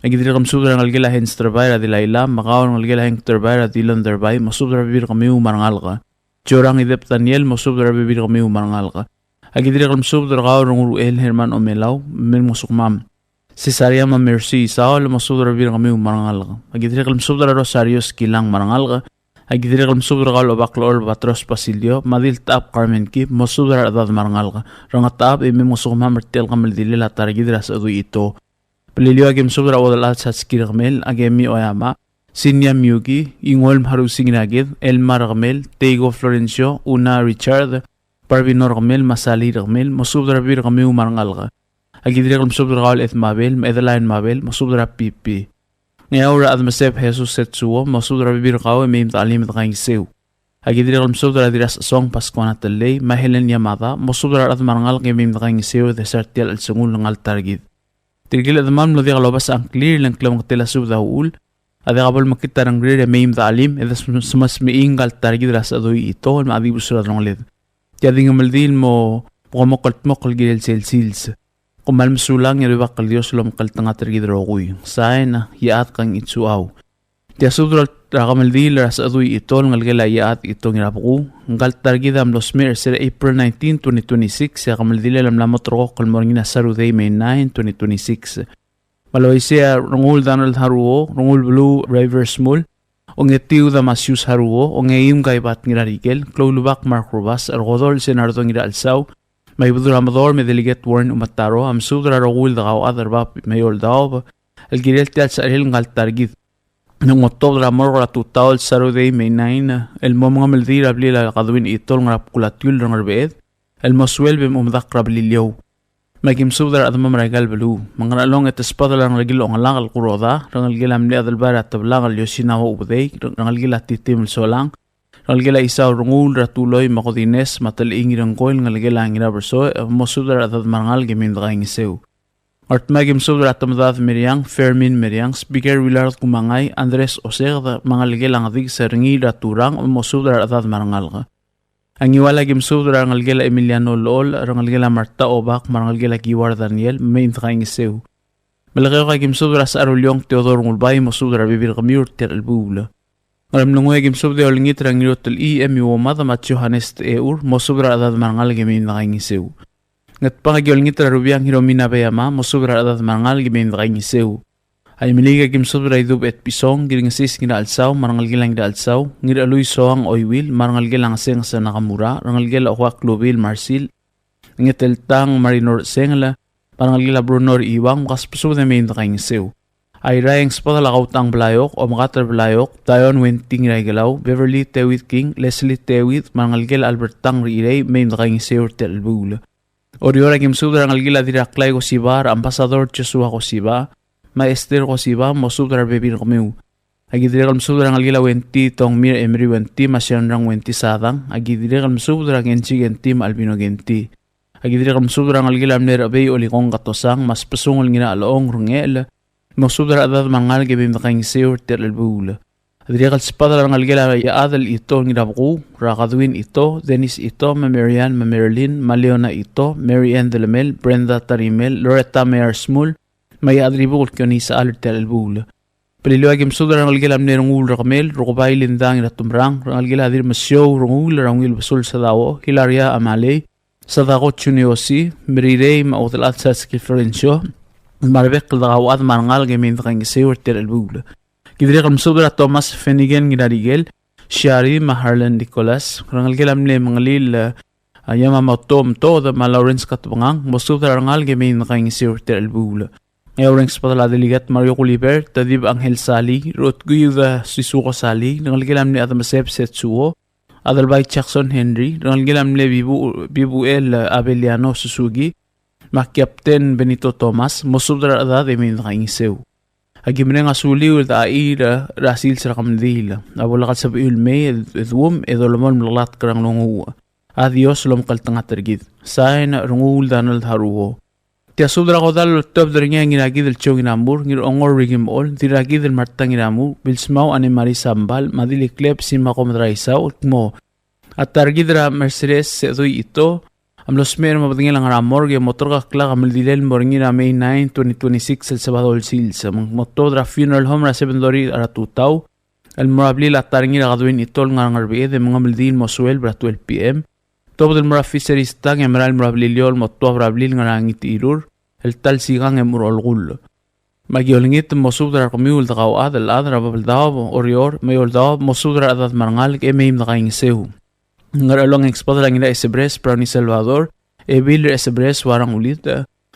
Aki dirrek el mesubed er a rengelekel a Hens Terbai er a Dilaila, me kau el rengelekel a Heng Terbai er a Dylan Terbai, mosubed er a rebebil er kemiu me a rengalek. Jorang Idep Daniel, mosubed er a rebebil er kemiu me a rengalek. Aki dirrek el mesubed er kau el Renguruchel Herman Omelau, me mngosukemam. Cesaria me a Mercy Isaol, mosubed er a rebebil er kemiu me a rengalek. Aki dirrek el mesubed er a Rosario Skilang me a rengalek. Aki dirrek el mesubed er kau el Obaklechol Batros Basilio, me a Diltechab Carmen Kib, mosubed er a rechedad me a rengalek. Rengetechab e mei mngosukemam er tia el kemeldilel a ta er kid er a Sechedui Ito. Beliliou a kim subed er a Uodelchad Satski er a Kemel, a Kemi Oyama, Sinia Miyuki, Ingolm Harusi Ngiraked, Elmar er a Kemel, Teigo Florencio, Una Richard, Barbie Nor er a Kemel, me a Sali er a Kemel, mosubed er a rebebil er kemiu me a rengalek. Aki dirrek el mesubed er kau el Ed Mabel, me Edeline Mabel, mosubed er a Pipi. Ngeaur a Chedmeseb Jesus Setsuo, mosubed er a rebebil er kau e mei me de chelim e de kaingeseu. Aki dirrek el mesubed er a Dirrasechesong Pascuana Tellei, me a Helen Yamada, mosubed er a rechad me a rengalek e mei me de kaingeseu e de sar tia el chelsengul el ngalek er kid. Tirke el chedemam el mlo diak lobes a ngklir, le ng klemengetel a subed a uchul, a diak bo lemekngit a rengrir e mei me de chelim, e de sm-, smes me a ngalek er kid er a Sechedui Ito, el mla dibus er a delongeled. Tia di kemeldiil el mo, mo kldmokl el kirel sel sils. Kom kmal mesulang e a Rubak el Dios a lomekngeltengat er kid el rokui. Sain, Iechad Kangichi Uchau. Tia subed er a kemeldiil er a Sechedui Ito el ngelekel a Iechad Ito Ngirabku. Ngalek er kid a mlo smecher er se er a April nineteen, twenty twenty-six, e a kemeldilel a mla mo ulterekokl el mo er ngii a Saturday, May nine, twenty twenty-six. Me a le uaisei e a Rengul Donald Haruo, Rengul Beluu Rivers Mul, Ongetiu Damasius Haruo, Ongeim Kaibat Ngirarikel, Kloulubak Mark Rubas, Rekodol Senardo Ngirachelsau, me a Ibedul er a Medor me a Delegate Warren Umetaro, a mesubed er a rokui el dekauchad er bab me a eou el daob el kirel tia el secherel el ngalek er kid. Ng mo tuobed er a morgue er a tutau el Saturday, May nine, el mo mengemeldiil er a blil a Kaduin Ito el ngar er a bkul a tiul er a Ngerbeched, el mo sueleb e mo medakl er a Beliliou. Me aki mesubed er a rechedemam er aika el beluu. Me Ngerchelong e te sbedel a rengelekel a Ongelak el Kuroda, rengelekel a mle Adelbai er a Teblang el Yosinawa Ubedei, rengelekel a Titim el Solang, rengelekel a Isau Rengul er a Tuloi me a Kodines me a Telechii Ngirengkoi el ngelekel a Ngirabersoech, e mosubed er a rechedad me a rengalek e mei me de kaingeseu. Ngardmau e aki mesubed er a Temedad Meriang, Fermin Meriang, Speaker Willard Kumangai, Andres Oseked, me a ngelekel a Ngedikes er ngii er a Turang, e mosubed er a rechedad me a rengalek. A Ngiwal e aki mesubed er a rengelekel a Emiliano Lool, rengelekel a Marta Obak, me a rengelekel a Kiuar Daniel, mei me de kaingeseu. Melekeok e aki mesubed er a Secharuleong Theodore Ngulbai, mosubed er a rebebil er kemiu er tia el chelebuul. Ngeremlengui e aki mesubed e olengit er a Ngirutelchii Emi Uomad me a Johannes Techeur, mosubed er a rechedad me a rengalek e mei me de kaingeseu. Ngatpang e aki olengit er a Rubiang Hiromina Beyama, mosubed er a rechedad me a rengalek e mei me de kaingeseu. Aimeliik e aki mesubed er a Idub Etpison, Ngirengesis Ngirachelsau, me a rengelekel a Ngirachelsau, Ngirachelui Soang Oiwil, me a rengelekel a Ngesenges Nakamura, rengelekel a Ohuak Lubil Marsil, Ngeteltang Marino Sengel, me a rengelekel a Bruno Iwang, me kasbesubed e mei me de kaingeseu. Airai e ng sbedel a Kautang Blaiok, Omekater Blaiok, Dion Wenting Raikelau, Beverly Tewid King, Leslie Tewid, me a rengelekel a Albert Tang Rirei, mei me de kaingeseu er tia el chelebuul. Oreor e aki mesubed er a rengelekel a Dirraklai Kosiba, er a Ambassador Joshua Kosiba, me a Esther Kosiba, mosubed er a rebebil er kemiu. Aki dirrek el mesubed er a rengelekel a Wenty Tongmir Emery Wenty, me a Sianrang Wenty Sadang. Aki dirrek el mesubed er a Kenji Kenty me a Albino Kenty. Aki dirrek el mesubed er a rengelekel a mle Rechebei Olikong Katosang, me a Sbesungel Ngirachelong Rengechel, mosubed er a rechedad me a rengalek e mei me de kaingeseu er tia el chelebuul. Dirrek el sbedel a rengelekel a Iechad el Ito Ngirabku, er a Kaduin Ito, Dennis Ito, me a Marian, me a Marilyn, me a Leona Ito, Mary Ann Delemel, Brenda Tarimel, Loretta Meyer Smul, me a Iechad er Ibuk el Kione Isechal er tia el chelebuul. Beliliou e aki mesubed er a rengelekel a mle Rengul er Kemel, Rukebai Linda Ngiratumerang, rengelekel a Dirmesiou Rengul, er a Ungil Besul Sadao, Hilaria Amalei, Sadako Junior C, Merirei me a Udelchad Saski Florencio, me a rebek el dekauchad me a rengalek e mei me de kaingeseu er tia el chelebuul. Ki dirrek el mesubed er a Thomas Fenigen Ngirarikel, Shari me a Harlan Nicholas, rengelekel a mle Mengelil, a, Yamamoto Mtod me a Lawrence Katbengang, mosubed er a rengalek e mei me de kaingeseu er tia el chelebuul. Ngeaur e ng sbedel a Delegate Mario Gulibert, Tadib Angel Sali, Rotguiuda Sisuko Sali, rengelekel a mle Adameseb Setsuo, Adelbai Jackson Henry, rengelekel a mle Bibu, Bibuel Abeliano Suzuki, me a Captain Benito Thomas, mosubed er a rechedad e mei me de kaingeseu. Aki mereng a suliu el dechachii er a sils er a kemeldiil a bo lak el sebechiu el mei e d-, e duum e dolemolem el melatk er a nglunguuch. A Dios lomekngeltengat er kid. Sain, Rengul Donald Haruo. Tia subed er a kodall el oltobed er ngii a Ngirakidel Joe Ngiramur, Ngirongor Ricky Mechol, Dirrakidel Martha Ngiramur, Bilsmau Anne Marie Sambal, me a Dilikleb Simako Medraisau, el kmo a ta er kid er a Mercedes Sedui Ito a mlo smecher me a bedengel a ngar er a morgue e mo terkakl a kemeldilel el mo er ngii er a May nine, twenty twenty-six el Sabado el sils. Me ng mo tuobed er a funeral home er a seven thirty er a tutau el mo er a blil a ta er ngii er a Kaduin Ito el ngar er a Ngerbeched e mengemeldiil el mo sueleb er a twelve P M. Tuobed el mo er a Fisheries Tank e merael el mo er a Beliliou el mo tuab er a blil el ngar er a Ngitechirur el ta el sikang e mo er a olekull. Me aki olengit el mosubed er a rekemiu el dekauchad el chad er a Babeldaob, Oreor me a Eouldaob, mosubed er a rechedad me a rengalek e mei me de kaingeseu. Ngerchelong e ng sbedel a Ngiraesebres Brownie Salvador, Ebil er a Esebres Warang Ulit,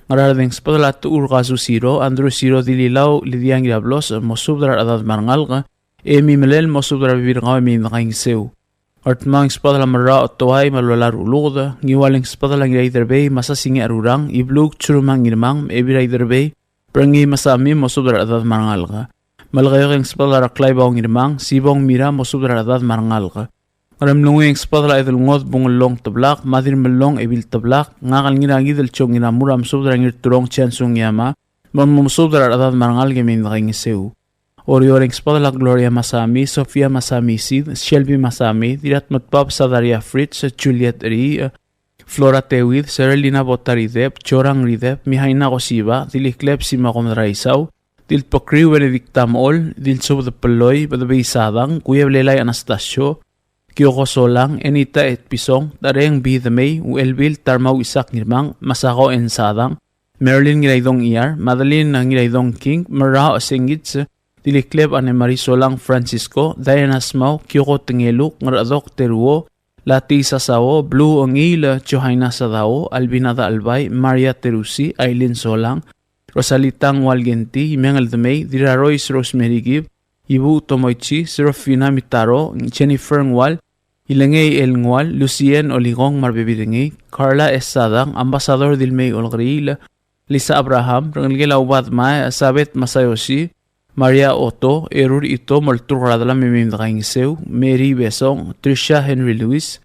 Ngaraard e ng sbedel a Techur Kasu Siro, Andrew Siro Dililau, Lydia Ngirablos, mosubed er a rechedad me a rengalek e mei me lel, mosubed er a rebebil er kau e mei me de kaingeseu. Ngardmau e ng sbedel a Merrau Otoai me a Lola Ruluked, Ngiwal e ng sbedel a Ngiraiderbei me a Sasingii a Rurang, Ibluk Tsurumang Ngirmang, Ebil Raiderbei, Brengii me a Sami, mosubed er a rechedad me a rengalek. Melekeok e ng sbedel a Reklai Bao Ngirmang, Sibong Mira, mosubed er a rechedad me a rengalek. Ngeremlengui e ng sbedel a Edelngod Bungellong Teblak, me a Dirmellong Ebil Teblak, ngak el Ngirakidel Chong Ngiramur a mesubed er a Ngirturong Chansung Yama, me mosubed er a rechedad me a rengalek e mei me dekaingeseu. Oreor e ng sbedel a Gloria Masami, Sofia Masami Sid, Shelby Masami, Diratmetbab Sadaria Fritz, Juliet Ri, Flora Tewid, Serelina Botarideb, Jorang Rideb, Mihaina Kosiba, Dilikleb Simako Madraisau, Dilpekriu Benedicta Mol, Dilsubed Peloi, Bedebei Sadang, Kuiebelelai Anastasio, Kioko Solang, Enita Etpison, Tareng Bidemei, Uelbil Tarmau Isak Ngirmang, Masako N. Sadang, Marilyn Ngiraidong Iar, Madeline Ngiraidong King, Merrau Sengits, Dilikleb Anne Marie Solang Francisco, Diana Smau, Kioko Tengeluk, Ngeradok Teruo, Lati Sasao, Blue Ongil, Johaina Sadao, Albina Dachelbai, Maria Terusi, Aileen Solang, Rosalita Ngualgenti, Imengel Demei, Dirarois Rosemary Gibb, Ibu Tomoichi, Serafina Mitaro, Jennifer Ngual, Ilengei El Ngual, Lucien Olikong me a rebebil er ngii, Carla Esadang, Ambassador Dilmei Olkeriil, Lisa Abraham, rengelekel a Ubad Mae, Sabet Masayoshi, Maria Otto, Erur Ito, molturk er a delal me mei me dekaingeseu, Mary Besong, Trisha Henry Lewis,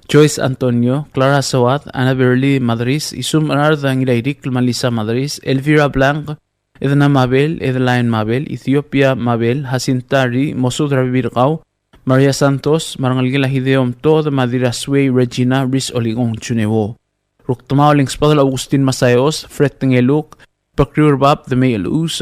Joyce Antonio, Clara Soad, Anna Beverly Madris, Isum Erard Ngirairikl me a Lisa Madris, Elvira Blanc, Edna Mabel, Edeline Mabel, Ethiopia Mabel, Jacinta Ri, mosubed er a rebebil er kau, Maria Santos, me a rengelekel a Hideo Mtod, me a Dirasuei Regina, Ris Olikong Juneo. Rukdemaol e ng sbedel a Augustin Masaios, Fred Tengeluk, Bekriur Bab Demei Elus,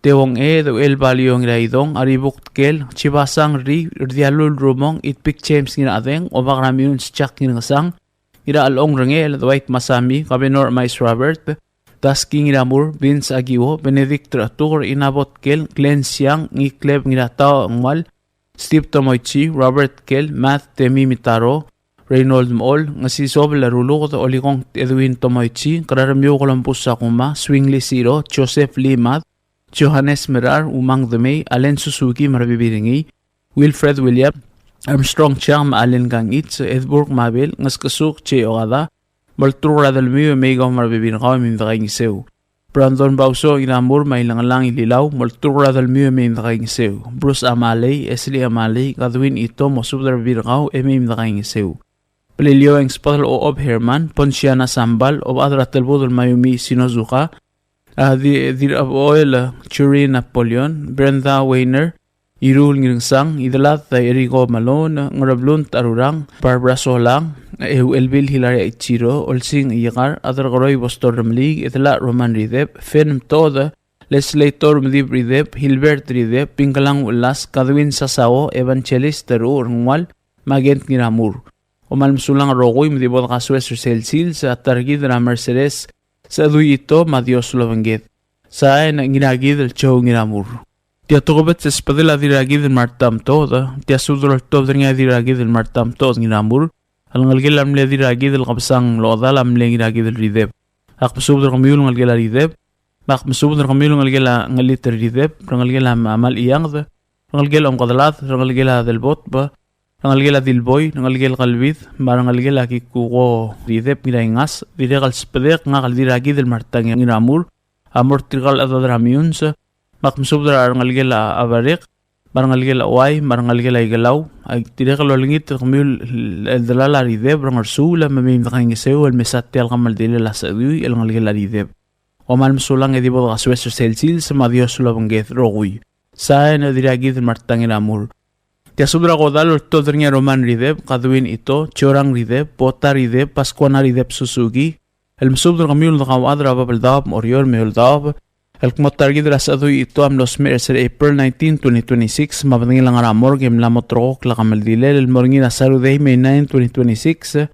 Tewong Ed, Uchel Balio Ngiraidong, Aribuk Tkel, Chibasang Ri, Rdialul Rumong, Itpik James Ngirachedeng, Obak er a Miuns Jack Ngirngesang, Ngirachelong Rengel, Dwight Masami, Kabenor Mais Robert, Daski Ngiramur, Vince Agiwo, Benedict Ratukur, Inabot Tkel, Glenn Siang, Ngikleb Ngiratau Ngual, Steve Tomoichi, Robert Kel, Matt Temi Mitaro, Reynold Mol, Ngesisobel Ruluked, Olikong Edwin Tomoichi, Kerarmiu Columbus Sakuma, Swingly Siro, Joseph Limad, Johannes Merar, Umang Demei, Allen Suzuki me a rebebil er ngii, Wilfred William, Armstrong Chang me a Allen Kangich, Edburg Mabel, Ngeskesuk Che Okada, molturk er a delmiu e mei kau me a rebebil er kau e mei me dekaingeseu. Brandon Bauso Ngiramur me a Ilengelang Ililau, molturk er a delmiu e mei me dekaingeseu. Bruce Amalei, Esli Amalei, Kadwin Ito, mosubed er a rebebil er kau e mei me dekaingeseu. Beliliou e ng sbedel Ochob Herman, Ponsiana Sambal, Obechad er a Telbudel Mayumi Shinozuka, a, Di-, Dirraboel Churi Napoleon, Brenda Weiner, Irul Ngirngesang, Idelad Eriko Malone, Ngerablunt Arurang, Barbara Solang, Euchelbil Hilaria Ichiro, Olsing Iekar, Aderkeroi Bostor Remeliik, Edelak Roman Rideb, Fen Mtod, Legislator Medib Rideb, Hilbert Rideb, Pinkelang Ulas, Kadwin Sasao, Evangelist Ruur Ngual, me a Kent Ngiramur. Kom kmal mesulang el rokui me di bo dekasoes er sel sils a ta er kid er a Mercedes Sedui Ito me a Dios lobengked. Sain, Ngirakidel Joe Ngiramur. Tia tokubets el sbedel a Dirrakidel Marta Mtod, tia subed el oltobed er ngii a Dirrakidel Marta Mtod Ngiramur, el ngelekel a mle Dirrakidel Kebesang Lochedal a mle Ngirakidel Rideb. Ak mesubed er kemiu el ngelekel a Rideb, me ak mesubed er kemiu el ngelekel a Ngelitel Rideb, rengelekel a Malianged, rengelekel a Omkedelad, rengelekel a Delbotb, rengelekel a Dilboi, rengelekel a Kelbid, me a rengelekel a Kikuko Rideb Ngiraingas, dirrek el sbedek ngak el Dirrakidel Marta Ngiramur, a mo er tirka el chedad er a Meyuns, me ak mesubed er a rengelekel a Abarek, me a rengelekel a Uai, me a rengelekel a Ikelau, a dirrek el olengit er kemiu el delal a Rideb er a Ngersuul, me mei me dekaingeseu el mesa tia el kemeldilel a Sedui el ngelekel a Rideb. Kom kmal mesulang e di bo dekasoes er sel sils, me a Dios lobengked rokui. Sain, Dirrakidel Marta Ngiramur. Tia subed er a kodall el oltobed er ngii a Roman Rideb, Kadwin Ito, Jorang Rideb, Bota Rideb, Paskuana Rideb Suzuki, el mesubed er kemiu el dekauchad er a Babeldaob me a Oreor me a Eouldaob, el kmo ta er kid er a Sedui Ito a mlo smecher er se er a April nineteen, twenty twenty-six, me a bedengel a ngar er a morgue e mla mo terrekokl a kemeldilel el mo er ngii er a Saturday, May nine, twenty twenty-six, er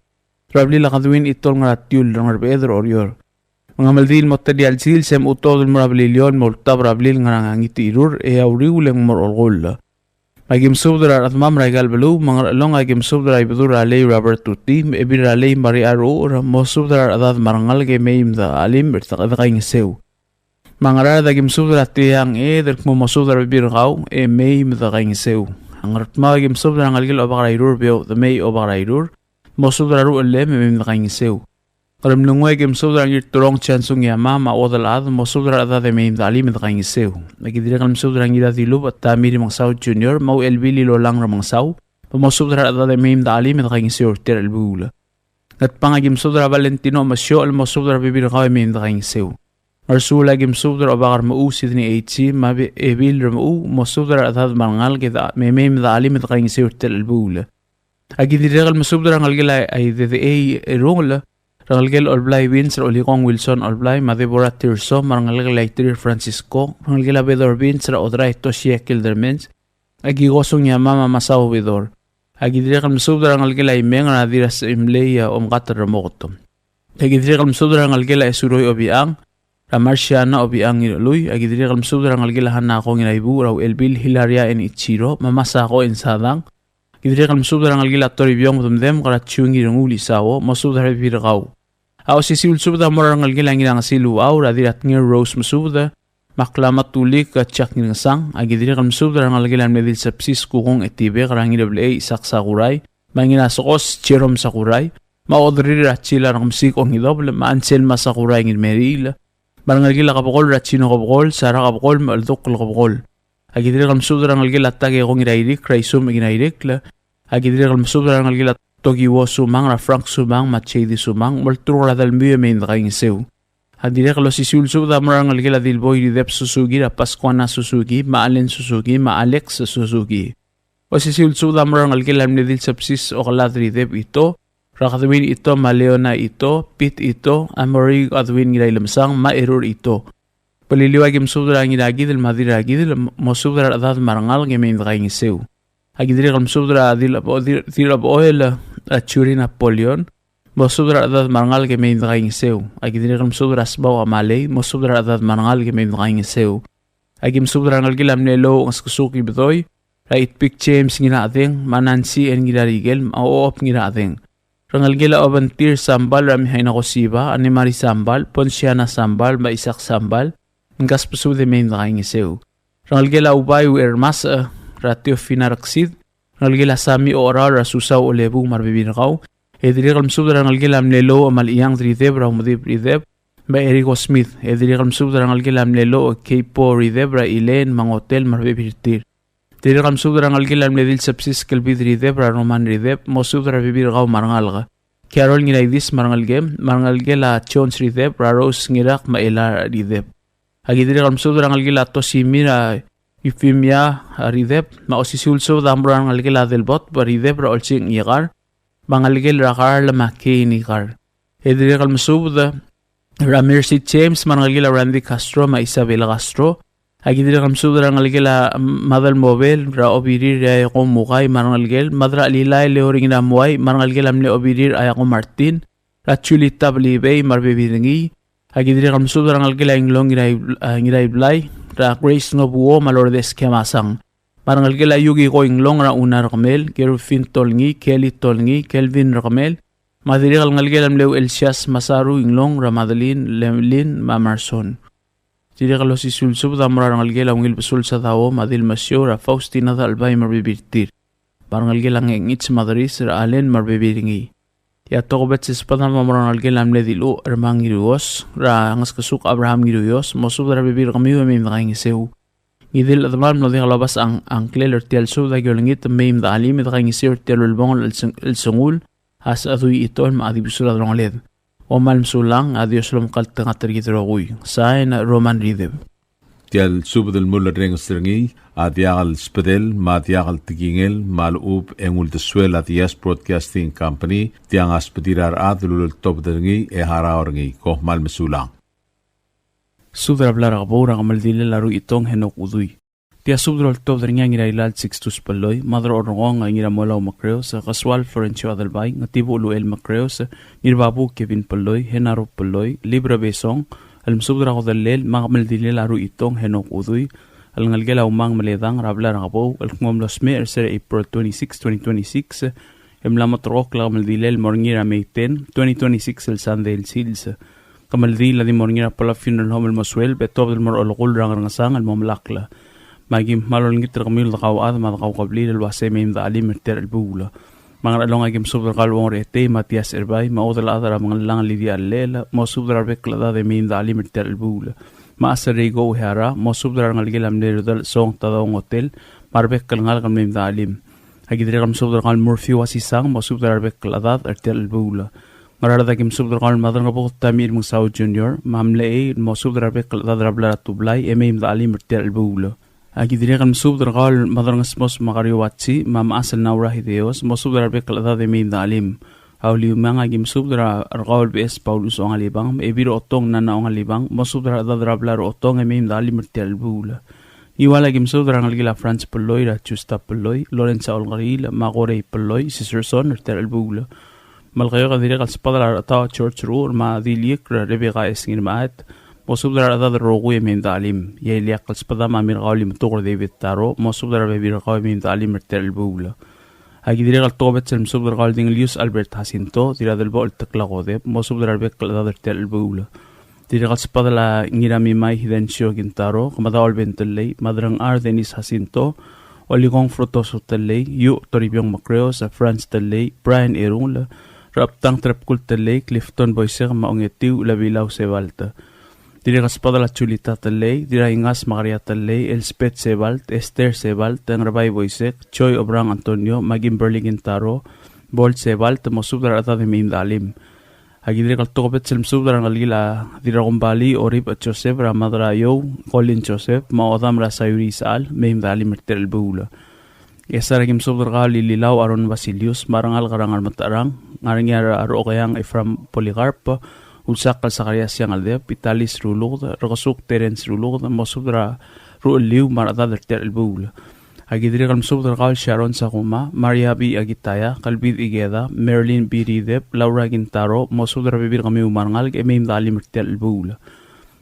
a blil a Kadwin Ito el ngar er a Tiul er a Ngerbeched er a Oreor. Me ng kemeldiil el mo telia el sils e mchutob el mo er a Beliliou el mo ultab er a blil el ngar er a Ngitiirur e a uriul e ng mo er a olkull. Me aki mesubed er a rechedemam er aika el beluu, me a Ngerchelong aki mesubed er a Ibedul er a Lei Robert Tuti, me a Ebil er a Lei Maria Ruur, mosubed er a rechedad me a rengalek e mei me de chelim e de kaingeseu. Me a Ngaraard aki mesubed er a Tiang Ed el kmo mosubed er a rebebil er kau e mei me de kaingeseu. Ngardmau a ki mesubed er a rengelekel a Obak er a Irur, Beouch Demei Obak er a Irur, mosubed er a ruchellem e mei me dekaingeseu. Ngeremlengui a ki mesubed er a Ngirturong Chansung Yama me a Uodelchad, mosubed er a rechedad e mei me dechelim e dekaingeseu. A ki dirrek el mesubed er a Ngiradilubech Tommy Remengesau Junior me a Uchelbil Ilolang Remengesau, me mosubed er a rechedad e mei me dechelim e dekaingeseu er tia el chelebuul. Ngatpang a ki mesubed er a Valentino Omesiochel, mosubed er a rebebil er kau e mei me dekaingeseu. Ngersuul a ki mesubed er a Obak er a Mechuu Sidney H. me a Be-, Ebil er a Mechuu, mosubed er a rechedad me a rengalek e de-, me mei me dechelim e dekaingeseu er tia el chelebuul. A ki dirrek el mesubed er a rengelekel a Idedechei Erungel, rengelekel Olblai Vince er a Olikong Wilson Olblai, me a Deborah Tirso, me a rengelekel a Iterir Francisco, rengelekel a Bedor Vince er a Odrai Toshie Kildermans, a ki kosong e a mama Masao Bedor. A ki dirrek el mesubed er a rengelekel a Imeng er a Dirrasechimlei a Omkatel er a Mokotom. A ki dirrek el mesubed er a rengelekel a Esuroi Obichang, er a Marciana Obichang Ngirchelui, a ki dirrek el mesubed er a rengelekel a Hanako Ngiraibuuch, er a Uchelbil Hilaria N. Ichiro, me a Masako N. Sadang. A ki dirrek el mesubed er a rengelekel a Toribiong Medemdem, er a Chiu Ngirengul Isao, mosubed er a rebebil er kau. A osisiu el subed a mo er a rengelekel a Ngirangesil Uchau, er a Dirratnger Rose Mesubed, me a Klama Tulik, a Jack Ngirngesang, a ki dirrek el mesubed er a rengelekel a mle Dilsebsis Kukung Etibek, er a Ngirablechei Isak Sakurai, me a Ngirasekos Jerome Sakurai, me a Oderir er a Chil er a Rekemesik Ongidobel, me a Anselma Sakurai Ngirmeriil, me a rengelekel a Kebekol er a Chino Kebekol, Sara Kebekol, me a Cheldukl Kebekol. A ki dirrek el mesubed er a rengelekel a Takeko Ngirairik, er a Isum Ngirairikl, a ki dirrek el mesubed er a rengelekel a Tokiwo Sumang, er a Frank Sumang, me a J D Sumang, molturk er a delmiu e mei me dekaingeseu. A dirrek el osisiu el subed a mo er a rengelekel a Dilboi Rideb Suzuki, er a Pascuana Suzuki, me a Allen Suzuki, me a Alex Suzuki. Osisiu el subed a mo er a rengelekel a mle Dilsebsis Okelad Rideb Ito, er a Kadwin Ito, me a Leona Ito, Pete Ito, a Mori Kadwin Ngirailemesang, me a Erur Ito. Beliliou a ki mesubed er a Ngirakidel me a Dirrakidel, mosubed er a rechedad me a rengalek e mei me dekaingeseu. A ki dirrek el mesubed er a Dil-, Dil-, Dilbechoel, a Juri Napoleon, mosubed er a rechedad me a rengalek e mei me dekaingeseu. A ki dirrek el mesubed er a Sbau Amalei, mosubed er a rechedad me a rengalek e mei me dekaingeseu. A ki mesubed er a rengelekel a mle Lou Ngeskesuk Ibedoi, er a Itpik James Ngirachedeng, me a Nancy N. Ngirarikel, me a Ochob Ngirachedeng. Rengelekel a Obentir Sambal, er a Mihaina Kosiba, Anne Marie Sambal, Ponsiana Sambal, me a Isak Sambal, mkasbesubed e mei me dekaingeseu. Rengelekel a Ubai Uermasech, er a Teofina Reksid, rengelekel a Sami Ocheraol, er a Susau Olebuu me a rebebil er kau, e dirrek el mesubed er a rengelekel a mle Lou Omaliang Rideb, er a Umedib Rideb, me a Eriko Smith, e dirrek el mesubed er a rengelekel a mle Lou Keipo Rideb, er a Elaine me a Ngotel me a rebebil er tir. Dirrek el mesubed er a rengelekel a mle Dilsebsis Kelbid Rideb, er a Roman Rideb, mosubed er a rebebil er kau me a rengalek. Carol Ngiraidis me a rengelekem, me a rengelekel a Jones Rideb, er a Rose Ngirak me a Ela Rideb. A ki dirrek el mesubed er a rengelekel a Tosimir, a Euphemia, a Rideb, me a osisiu el subed a mo er a rengelekel a Delbot, me a Rideb, er a Olsing Ikar, me a rengelekel er a Karl me a Kei Ikar. E dirrek el mesubed er a Mercy James, me a rengelekel a Randy Castro, me a Isabel Castro. A ki dirrek el mesubed er a rengelekel a Madel Mobel, er a Obirir, er a Iako Mukai, me a rengelekel, Madra Lilai, Leoring er a Muai, me a rengelekel a mle Obirir, a Iako Martin, er a Julita Belibei, me a rebebil er ngii. A ki dirrek el mesubed er a rengelekel a Inglong Ngirai-, a, Ngiraiblai, er a Grace Ngobuo, me a Lourdes Kemasang. Me a rengelekel a Yukiko Inglong, er a Una Rekemel, Kerufin Tolngii, Kelly Tolngii, Kelvin Rekemel. Me a dirrek el ngelekel a mle Uchelsias Masaru Inglong, er a Madeline, Lemlin, me a Marson. Dirrek el osisiu el subed a mo er a rengelekel a Ungil Besul Sadao, me a Dilmasiou, er a Faustina Dalbai me a rebebil er tir. Me a rengelekel a Ngekngits Madris, er a Allen me a rebebil er ngii. E a tokubets el subed a mo er a rengelekel a mle Diluch, er a Mang Ngiruios, er a Ngeskesuk Abraham Ngiruios, mosubed er a rebebil er kemiu e mei me dekaingeseu. Ngii di el chedemam el mlo diak lobasech a ngklel er tia el subed a ki olengit me mei me dechelim e dekaingeseu er tia el ulebongel el seng-, el sengul, a Sechedui Itol me a Dibus er a delongeled. Kom kmal mesulang, a Dios lomekngeltengat er kid el rokui. Sain, Roman Rideb. Tia el subed el mulerrenges er ngii a diak el sbedel me a diak el tekingel me a lechub e ng uldesuel a Diaz Broadcasting Company, tiang a sbedir a rechad el uleltobed er ngii e harau er ngii. Kom kmal mesulang. Subed er a blai er a Kebou er a kemeldilel a Ruitong Henok Udui. Tia subed el oltobed er ngii a Ngirailal Sixtus Pelloi, Mad er a Orengong Ngiramolau Mekreos, Kesual Florencio Adelbai, Ngetibuch Luel Mekreos, Ngirbabu Kevin Pelloi, Henaro Pelloi, Libra Besong, el mesubed er a kodellel me a kemeldilel a Ruitong Henok Udui, el ngelekel a Umang Meledang er a blai er a Kebou, el kmo mlo smecher er se er a April twenty-six, twenty twenty-six, e mla mo terrekokl a kemeldilel el mo er ngii er a May ten, twenty twenty-six el Sunday el sils. Kemeldiil a di mo er ngii er a Palau Funeral Home el mo sueleb e tuobed el mo er a olekull er a Ngerngesang el mo melakl. Me aki kmal olengit er kemiu el dekauchad me a dekaukebliil el uase mei me de chelim er tia el chelebuul. Me a Ngerchelong aki mesubed er kau el Uong er Etei Matias Erbai, me a Uodelchad er a Mengellang Lidia Llechel, mosubed er a rebek el chedad e mei me de chelim er tia el chelebuul. Me a Aserei Kouheara, mosubed er a rengelekel a mle Redel Song Tadao Ngotel, me a rebek el ngalek el mei me de chelim. Aki dirrek el mesubed er kau el Murphy Wasisang, mosubed er a rebek el chedad er tia el chelebuul. Ngaraard aki mesubed er kau el Maderangebuked Tommy Remengesau Junior, me a Mlechei, mosubed er a rebek el chedad er a blai er a Tublai, e mei me de chelim er tia el chelebuul. Aki dirrek el mesubed er kau el Maderangesmos Makario Watsi, me a Mechas el Naura Hideos, mosubed er a rebek el chedad e mei me de chelim. A Uliumang aki mesubed er kau el Beches Paulus Ongalibang, me a Ebil Otong Nana Ongalibang, mosubed er a rechedad er a blai er a Otong e mei me de chelim er tia el chelebuul. Ngiwal aki mesubed er a rengelekel a Franz Peloi, er a Justa Peloi, Lorenza Olkeriil, me a Korei Peloi, Sisterson, er tia el chelebuul. Melekeok a dirrek el sbedel a Rechetaoch George Ruur, me a Diliek, er a Rebecca S. Ngirmechaet, mosubed er a rechedad el rokui e mei me de chelim. E a ileakl el sbedam a mei er kau el Imetuker David Taro, mosubed er a rebebil er kau e mei me de chelim er tia el chelebuul. Aki dirrek el tokubets el mesubed er kau el Dingelius Albert Jacinto, Dirradelbochel Tekla Kodep, mosubed er a rebek el chedad er tia el chelebuul. Dirrek el sbedel a Ngiramimai Hidencio Kintaro, Kemadaol Ben Tellei, Maderengchar Dennis Jacinto, Olikong Frutoso Tellei, Iuch Toribiong Mekreos, Franz Tellei, Brian Erungel, Rebtang Trebkul Tellei, Clifton Boisek, me a Ongetiu Lebilau Sebalt. Dirrek el sbedel a Julita Tellei, Dirraingas Makaria Tellei, Elspeth Sebalt, Esther Sebalt, Ngerbai Boisek, Joy Obrang Antonio, me a Kimberly Kintaro, Bol Sebalt, mosubed er a rechedad e mei me de chelim. Aki dirrek el tokubets el mesubed er a rengelekel a Dirrakombalii Oribech Joseph, er a Madraiou Colin Joseph, me a Odam er a Sayuri Isechal, mei me de chelim er tia el chelebuul. Ngchesar aki mesubed er kau el Ililau Aaron Basilius, me a rengalek er a Ngermetecherang, Ngarengii er a Rochekeang Ephraim Polycarp, Ulsakl Sakarias Siangeldeb, Italis Ruluked, Rekesuk Terence Ruluked, mosubed er a ruchelliu me a rechedad er tia el chelebuul. Aki dirrek el mesubed er kau el Sharon Sakuma, Maria B. Akitaya, Kelbid Ikeda, Marilyn B. Rideb, Laura Kintaro, mosubed er a rebebil er kemiu me a rengalek e mei me de chelim er tia el chelebuul.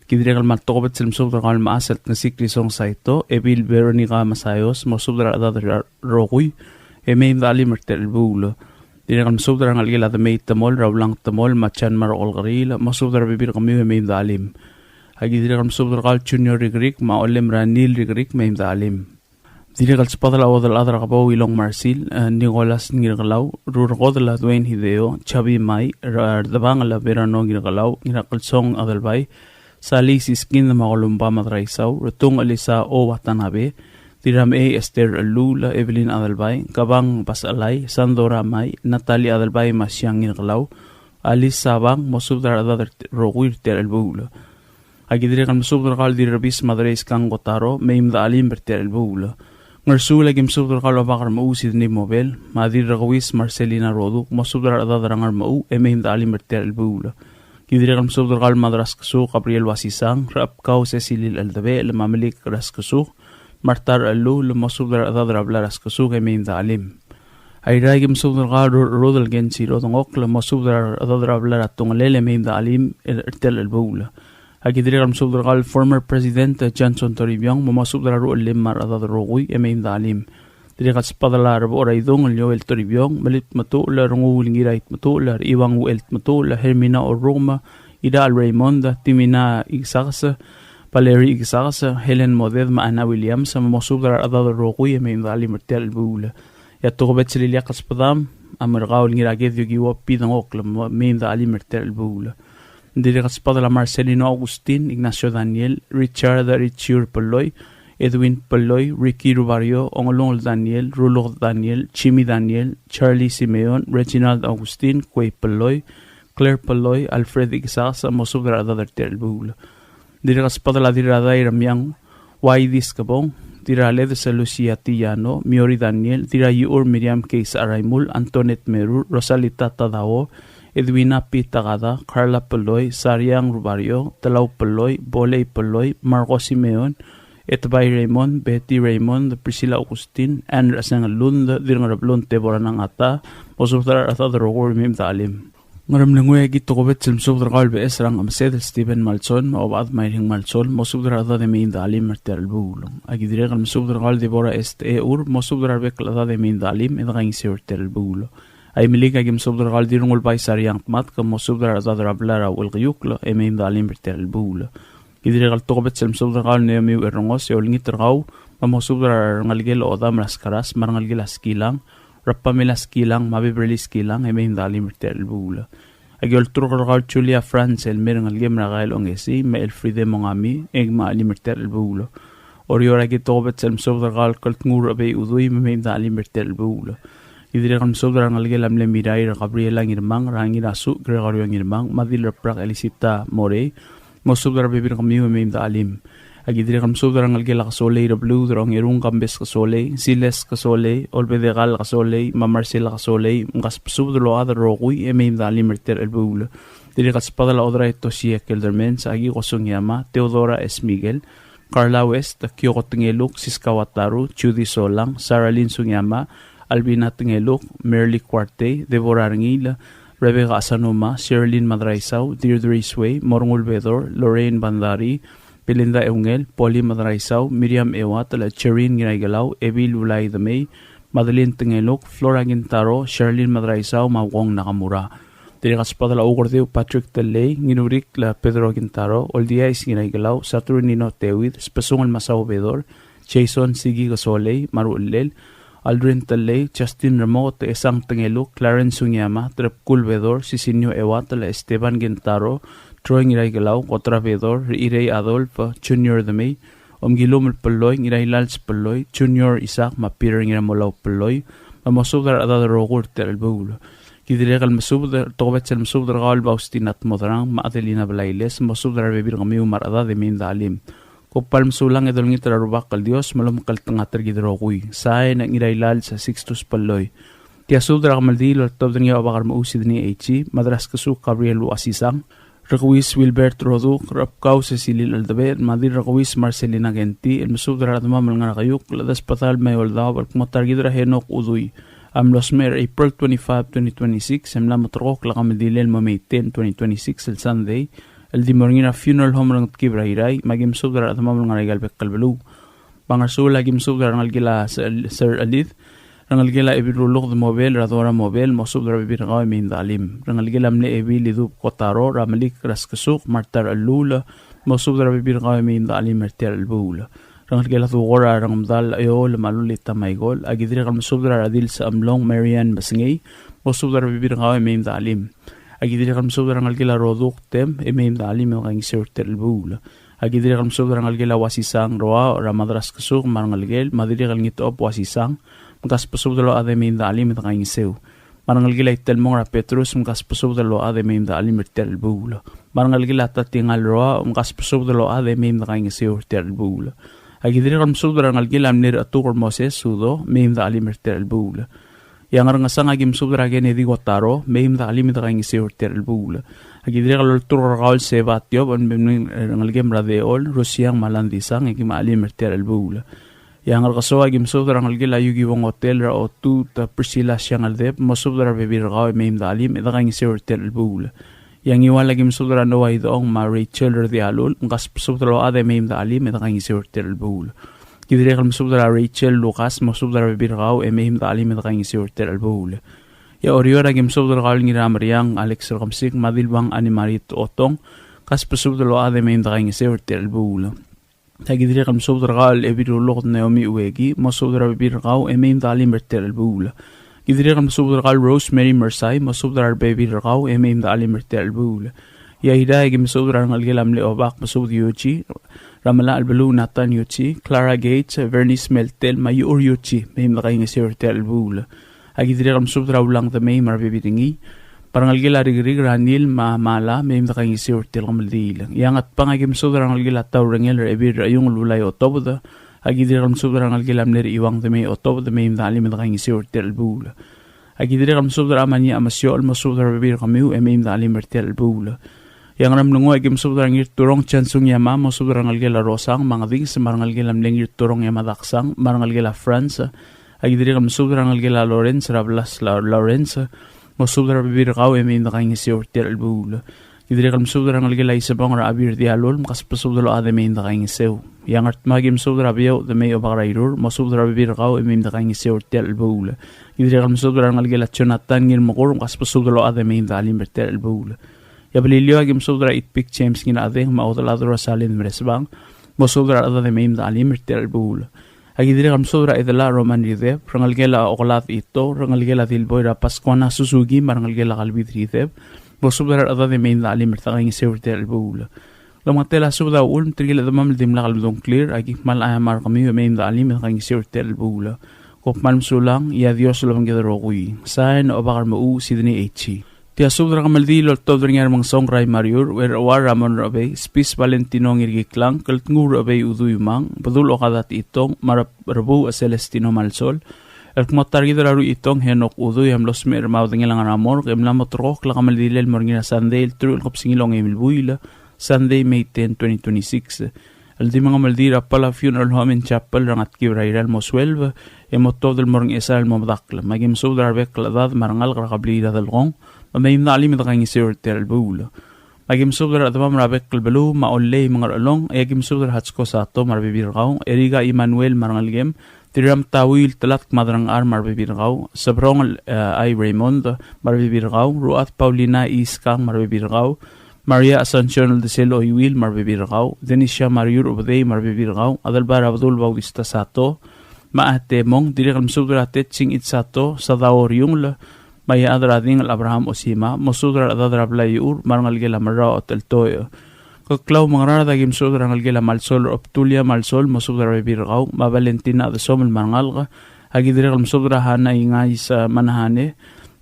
Ki dirrek el kmal tokubets el mesubed er kau el mechas el Tngesik Risong Saito, Ebil Veronica Masayos, mosubed er a rechedad el rokui, e mei me de chelim er tia el chelebuul. Dirrek el mesubed er a rengelekel a Demei Temol, er a Ulang Temol, me a Jan Mark Olkeriil, mosubed er a rebebil er kemiu e mei me de chelim. Aki dirrek el mesubed er kau el Junior Rikrik, me a Olem er a Neil Rikrik, mei me de chelim. Dirrek el sbedel a Uodelchad er a Kebou Ilong Marsil, e, Nicholas Ngirkelau, Rurkodel a Dwayne Hideo, Chabi Mai, Re-, Redebangel a Verano Ngirkelau, Ngirakelsong Adelbai, Sali Siskin me a Kolumba Madraisau, Retung Elisa O. Watanabe, Dirramei Esther Lula, Evelyn Adelbai, Kabang Basalai, Sandora Mai, Natalie Adelbai me a Siang Ngirkelau, Alice Sabang, mosubed er a rechedad el rokui er tia el chelebuul. Aki dirrek el mesubed er kau el Dirrebis Madreis Kang Kotaro, mei me de chelim er tia el chelebuul. Ngersuul aki mesubed er kau el Obak er a Mechuu Sidney Mobel, me a Dirrekeuis Marcelina Roduk, mosubed er a rechedad er a Ngermechuu, e mei me de chelim er tia el chelebuul. Ki dirrek el mesubed er kau el Madraskesuk Gabriel Wasisang, Rechebkau Cecily Eldebechel, me a Melik Raskesuk, Marta Rechelluul, mosubed er a rechedad er a blai er a Skesuk, e mei me de chelim. Airai aki mesubed er kau el Rurcherudel Kensiro Dengokl, mosubed er a rechedad er a blai er a Tungelel, e mei me de chelim er tia el chelebuul. Aki dirrek el mesubed er kau el former President Johnson Toribiong, me mosubed er a ruchellim me a rechedad el rokui, e mei me de chelim. Dirrek el sbedel a Rebechor a Idung el Joel Toribiong, Melit Tmetuchl, Renguul Ngirai Tmetuchl, Iuang Uchel Tmetuchl, Hermina Orrukem, Irachel Raymond, Timina Ikesakes, Valerie Ikesakes, Helen Moded, me a Anna Williams, me mosubed er a rechedad el rokui, e mei me de chelim er tia el chelebuul. E a tokubets el ileakl el sbedam a mei er kau el Ngiraked Yokiwo Pidengokl, me mei me de chelim er tia el chelebuul. Ng dirrek el sbedel a Marcelino Augustin, Ignacio Daniel, Richard Richiur Peloi, Edwin Peloi, Ricky Rubario, Ongelungel Daniel, Ruluked Daniel, Jimmy Daniel, Charlie Simeon, Reginald Augustin, Kuei Peloi, Claire Peloi, Alfred Ikesakes, mosubed er a rechedad er tia el chelebuul. Dirrek el sbedel a Dirradai Remiang, Waidis Kebong, Dirraledes Lucia Tillano, Miori Daniel, Dirraiuchur Miriam Keis Araimul, Antoinette Merur, Rosalita Tadao, Edwina P. Takada, Carla Peloi, Sariang Rubario, Telau Peloi, Bolei Peloi, Marco Simeon, Etbai Raymond, Betty Raymond, Priscilla Augustin, Anne Rasengelund, Dirngereblon Deborah Nangata, mosubed er a rechedad el rokui, e mei me de chelim. Ngeremlengui aki tokubets el mesubed er kau el Beches er a Ngemesed el Steven Malsol, me a Obechad Mairing Malsol, mosubed er a rechedad e mei me de chelim er tia el chelebuul. Aki dirrek el mesubed er kau el Deborah Est Eur, mosubed er a rebek el chedad e mei me de chelim, e de kaingeseu er tia el chelebuul. Aimeliik aki mesubed er kau el Dirrengulbai Sariang Tmatk, mosubed er a rechedad er a blai er a Uchelkeiukl, e mei me de chelim er tia el chelebuul. Ki dirrek el tokubets el mesubed er kau el Neomiu Errengos, e olengit er kau Me mosubed er a rengelekel a Odam er a Skaras, me a rengelekel a Skilang, er a Pamela Skilang, me a Beverly Skilang, e mei me de chelim er tia el chelebuul. Aki olturk er kau el Julia Franz el mei er a rengelekem er a Kael Ongesii, me a Elfriede Mongami, e mei me de chelim er tia el chelebuul. Oreor, aki tokubets el mesubed er kau el Keltnguul er a Bei Udui, me mei me de chelim er tia el chelebuul. Ki dirrek el mesubed er a rengelekel a mle Mirair, Gabriela Ngirmang, er a Ngirasuch, Gregorio Ngirmang, me a Dilrebrak Elisita Morei, mosubed er a rebebil er kemiu e mei me de chelim. Aki dirrek el mesubed er a rengelekel a Kesolei er a Beluud, er a Ongerung Kambes Kesolei, Siles Kesolei, Olbedekall Kesolei, me a Marcela Kesolei, mkasbesubed el ochad el rokui e mei me de chelim er tia el chelebuul. Dirrek el sbedel a Odrai Tosie Keldermans, Akiko Sugiyama, Theodora S. Miguel, Carla West, Kyoko Tengeluk, Siska Wataru, Judy Solang, Saralyn Sugiyama, Albina Tengeluk, Merly Kuartei, Deborah Rengiil, Rebecca Asanuma, Sherlyn Madraisau, Deirdre Sway, Morngul Bedor, Lorraine Bandari, Belinda Eungel, Polly Madraisau, Miriam Ewatel, Cherin Ngiraikelau, Ebil Ulai Demei, Madeline Tengeluk, Flora Kintaro, Sherlyn Madraisau, me a Wong Nakamura. Dirrek el sbedel a Ukerdeu Patrick Tellei, Nginurik el Pedro Kintaro, Oldiais Ngiraikelau, Saturnino Teuid, Sbesungel Masao Bedor, Jason Sigi Kesolei, me a ruchellel, Aldrin Tellei, Justin Remoket, Esang Tengeluk, Clarence Sugiyama, Trebkul Bedor, Sisinio Ewatel, Esteban Kintaro, Troy Ngiraikelau, Kotra Bedor, Irei Adolf, Junior Demei, Omkilum el Pelloi, Ngirailals Pelloi, Junior Isaac, me a Peter Ngiramolau Pelloi, me mosubed er a rechedad el rokui er tia el chelebuul. Ki dirrek el mesubed, tokubets el mesubed er kau el Faustina Tmodrang, me a Adelina Blailes, mosubed er a rebebil er kemiu me a rechedad e mei me de chelim. Kom kmal mesulang e dolengit er a Rubak el Dios me lomekngeltengat er kid el rokui. Sain, Ngirailals Sixtus Pelloi. Tia subed er a kemeldiil el oltobed er ngii a Obak er a Mechuu Sidney H., Madraskesuk Gabriel Uasisang, Rekeuis Wilbert Roduk, Rebkau Cecilia Eldebechel, me a Dirrekeuis Marcelina Kenti, el mesubed er a rechedemam el ngar er a Keiukl, Chedesbedall me a Eouldaob, el kmo ta er kid er a Henok Udui a mlo smecher er a April twenty-five, twenty twenty-six, e mla meterekokl a kemeldilel el mo May ten, twenty twenty-six, el Sunday, el di mo er ngii er a funeral home er a Ngetkib er a Irrai, me aki mesubed er a rechedemam el ngar er aika el bek el beluu. Me a Ngersuul, aki mesubed er a rengelekel a Sir, Sir Elid, rengelekel a Ebil Ruluked Mobel, er a Dora Mobel, mosubed er a rebebil er kau e mei me de chelim. Rengelekel a mle Ebil Idub Kotaro, er a Melik Raskesuk, Marta Rechelluul, mosubed er a rebebil er kau e mei me de chelim er tia el chelebuul. Rengelekel a Dukor, er a Rengemdal Eol, me a Lolita Maikol, aki dirrek el mesubed er a Redil Sechemlong, Marian Mesengei, mosubed er a rebebil er kau e mei me de chelim. Aki dirrek el mesubed er a rengelekel a Roduk Tem, e mei me de chelim e dekaingeseu er tia el chelebuul. Aki dirrek el mesubed er a rengelekel a Uasisang Roa, er a Madraskesuk me a rengelekel, me a dirrek el Ngitechop Uasisang, mkasbesubed el ochad e mei me de chelim e dekaingeseu. Me a rengelekel a Itelmong er a Petrus, mkasbesubed el ochad e mei me de chelim er tia el chelebuul. Me a rengelekel a Tatingal Roa, mkasbesubed el ochad e mei me dekaingeseu er tia el chelebuul. Aki dirrek el mesubed er a rengelekel a mle Rechetuker Moses Sudo, mei me de chelim er tia el chelebuul. E a Ngerngesang, aki mesubed er a Kennedy Kotaro, mei me de chelim e dekaingeseu er tia el chelebuul. Aki dirrek el olturk er kau el Seba Tiob, el mei er a rengelekem er a Deol, Rosiang me a Landisang, e ki me chelim er tia el chelebuul. E a Ngerkesoa, aki mesubed er a rengelekel a Yuki Wong Hotel, er a Otut Priscilla Siangeldeb, mosubed er a rebebil er kau e mei me de chelim e dekaingeseu er tia el chelebuul. E a Ngiwal, aki mesubed er a Noah Idechong me a Rachel Redialul, mkasbesubed el ochad e mei me de chelim e dekaingeseu er tia el chelebuul. Ki dirrek el mesubed er a Rachel Lucas, mosubed er a rebebil er kau e mei me de chelim e dekaingeseu er tia el chelebuul. E a Oreor, aki mesubed er kau el Ngirameriang Alex Rekemesik me a Dilbang Animarit Otong, kasbesubed el ochad e mei me dekaingeseu er tia el chelebuul. Aki dirrek el mesubed er kau el Ebil Ruluked Naomi Ueki, mosubed er a rebebil er kau e mei me de chelim er tia el chelebuul. Ki dirrek el mesubed er kau el Rosemary Mersai, mosubed er a rebebil er kau e mei me de chelim er tia el chelebuul. E a Irrai, aki mesubed er a rengelekel a mle Obak Mesubed Yuchi, er a Melachelbeluu Nathan Yuchi, Clara Gates, Vernice Meltel, me a Iur Yuchi, mei me dekaingeseu er tia el chelebuul. Aki dirrek el mesubed er a Ulang Demei me a rebebil er ngii. Me a rengelekel a Rikrik er a Nil me a Mala, mei me dekaingeseu er tia el kemeldiil. E a Ngatpang, aki mesubed er a rengelekel a Taurengel er a Ebil er a Iung el Ulai Otobed. Aki dirrek el mesubed er a rengelekel a mle Rechiuang Demei Otobed, mei me de chelim e dekaingeseu er tia el chelebuul. Aki dirrek el mesubed er a Amani Amasio, el mosubed er a rebebil er kemiu e mei me de chelim er tia el chelebuul. E a Ngeremlengui, aki mesubed er a Ngirturong Chansung Yama, mosubed er a rengelekel a Rosang me a Ngedikes, me a rengelekel a mle Ngirturong Yama Daksang, me a rengelekel a France. Aki dirrek el mesubed er a rengelekel a Lawrence, er a Blas La-, Lawrence, mosubed er a rebebil er kau e mei me dekaingeseu er tia el chelebuul. Ki dirrek el mesubed er a rengelekel a Isebong er a Abir Dialul, mkasbesubed el ochad e mei me dekaingeseu. E a Ngardmau, aki mesubed er a Beouch Demei Obak er a Irur, mosubed er a rebebil er kau e mei me dekaingeseu er tia el chelebuul. Ki dirrek el mesubed er a rengelekel a Jonathan Ngirmekur, mkasbesubed el ochad e mei me de chelim er tia el chelebuul. E a Beliliou, aki mesubed er a Itpik James Ngirachedeng me a Odelad Rosalind Meresbang, mosubed er a rechedad e mei me de chelim er tia el chelebuul. Aki dirrek el mesubed er a Edela Roman Rideb, rengelekel a Okelad Ito, rengelekel a Dilboi er a Pascuana Suzuki, me a rengelekel a Kalbid Rideb, mosubed er a rechedad e mei me de chelim er a dekaingeseu er tia el chelebuul. Lomengetel a subed a uchul me tirke el chedemam el dimlak el medung a ngklir, aki kmal aiamar kemiu e mei me de chelim e dekaingeseu er tia el chelebuul. Kom kmal mesulang, e a Dios a lobengked el rokui. Sain, Obak er a Mechuu, Sidney H. Tia subed er a kemeldiil el oltobed er ngii a Remengesong Rai Mariur, Uerchuar Ramon Rechebei, Spis Valentino Ngirkiklang, Keltnguul Rechebei Udui Umang, Bedul Okada Techitong, me a Rebuuch Celestino Malsol, el kmo ta er kid er a Ruchitong Henok Udui a mlo smecher me a bedengel a ngar er a morgue, e mla mo terrekokl a kemeldilel el mo er ngii er a Sandei el teruich el kebesengil a ongeim el buil, Sunday, May ten, twenty twenty-six. El di mengemeldiil er a Palau Funeral Home and Chapel er a Ngetkib er a Irrai el mo sueleb, e mo tuobed el mo er a Ngchesar el mo medakl. Me aki mesubed er a rebek el chedad me a rengalek er a kebliil er a Delkong, me mei me de chelim e dekaingeseu er tia el chelebuul. Me aki mesubed er a rechedemam er a bek el beluu me a Ollei me a Ngerchelong, e aki mesubed er a Hatsko Sato me a rebebil er kau, Erika Emmanuel me a rengelekem, Dirramtauil Telatk me a Derengchar me a rebebil er kau, Sebrong el, eh, Ai Raymond me a rebebil er kau, Ruad Paulina Iskang me a rebebil er kau, Maria Asuncion Eldesel Oiwil me a rebebil er kau, Denisia Mariur Obedei me a rebebil er kau, Adelbai er a Bedul Bautista Sato, me a Temong, dirrek el mesubed er a Tetsing Itsato, Sadao Riungel, me a Iechad er a Dingel Abraham Osima, mosubed er a rechedad er a blai er a Ur, me a rengelekel a Merrao Oteltoech. Keklau me a Ngaraard aki mesubed er a rengelekel a Malsol, Obdulia Malsol, mosubed er a rebebil er kau, me a Valentina Chedesomel me a rengalek, aki dirrek el mesubed er a Hana Ingais, eh, Manahane,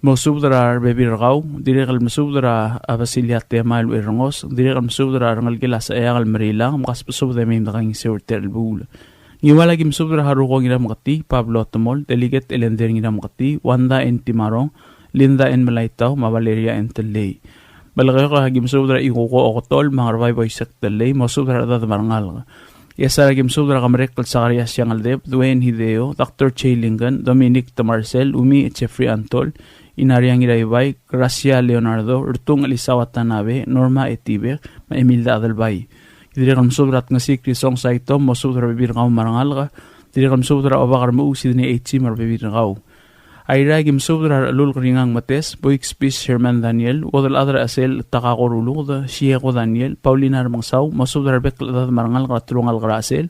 mosubed er a rebebil er kau, dirrek el mesubed er a Basilia Tema el Uerengos, dirrek el mesubed er a rengelekel a Secheang el Merilang, me kasbesubed e mei me dekaingeseu er tia el chelebuul. Ngiwal aki mesubed er a Haruko Ngirameketii, Pablo Temol, Delegate Elender Ngirameketii, Wanda N. Timarong, Linda N. Melaitau, me a Valeria N. Tellei. Melekeok aki mesubed er a Ikuko Oketol, me a Ngerbai Boisek Tellei, mosubed er a rechedad me a rengalek. Ngchesar aki mesubed er a Kemerekl Sakarias Siangeldeb, Dwayne Hideo, Doctor Jay Lincoln, Dominic Temarsel, Umi Jeffrey Antol, Inaria Ngiraibai, Gracia Leonardo, Rtung Elisa Watanabe, Norma Etibek, me a Emilda Adelbai. Dirrek el mesubed er a Tngesik Risong Saito, mosubed er a rebebil er kau me a rengalek. Dirrek el mesubed er a Obak er a Mechuu Sidney H. me a rebebil er kau. Airai aki mesubed er a Rechelulk Ringang Metes, Buik Spis Sherman Daniel, Uodelchad er a Chesel Takako Ruluked, Sieko Daniel, Paulina Remengesau, mosubed er a rebek el chedad me a rengalek er a telungalek er a Chesel.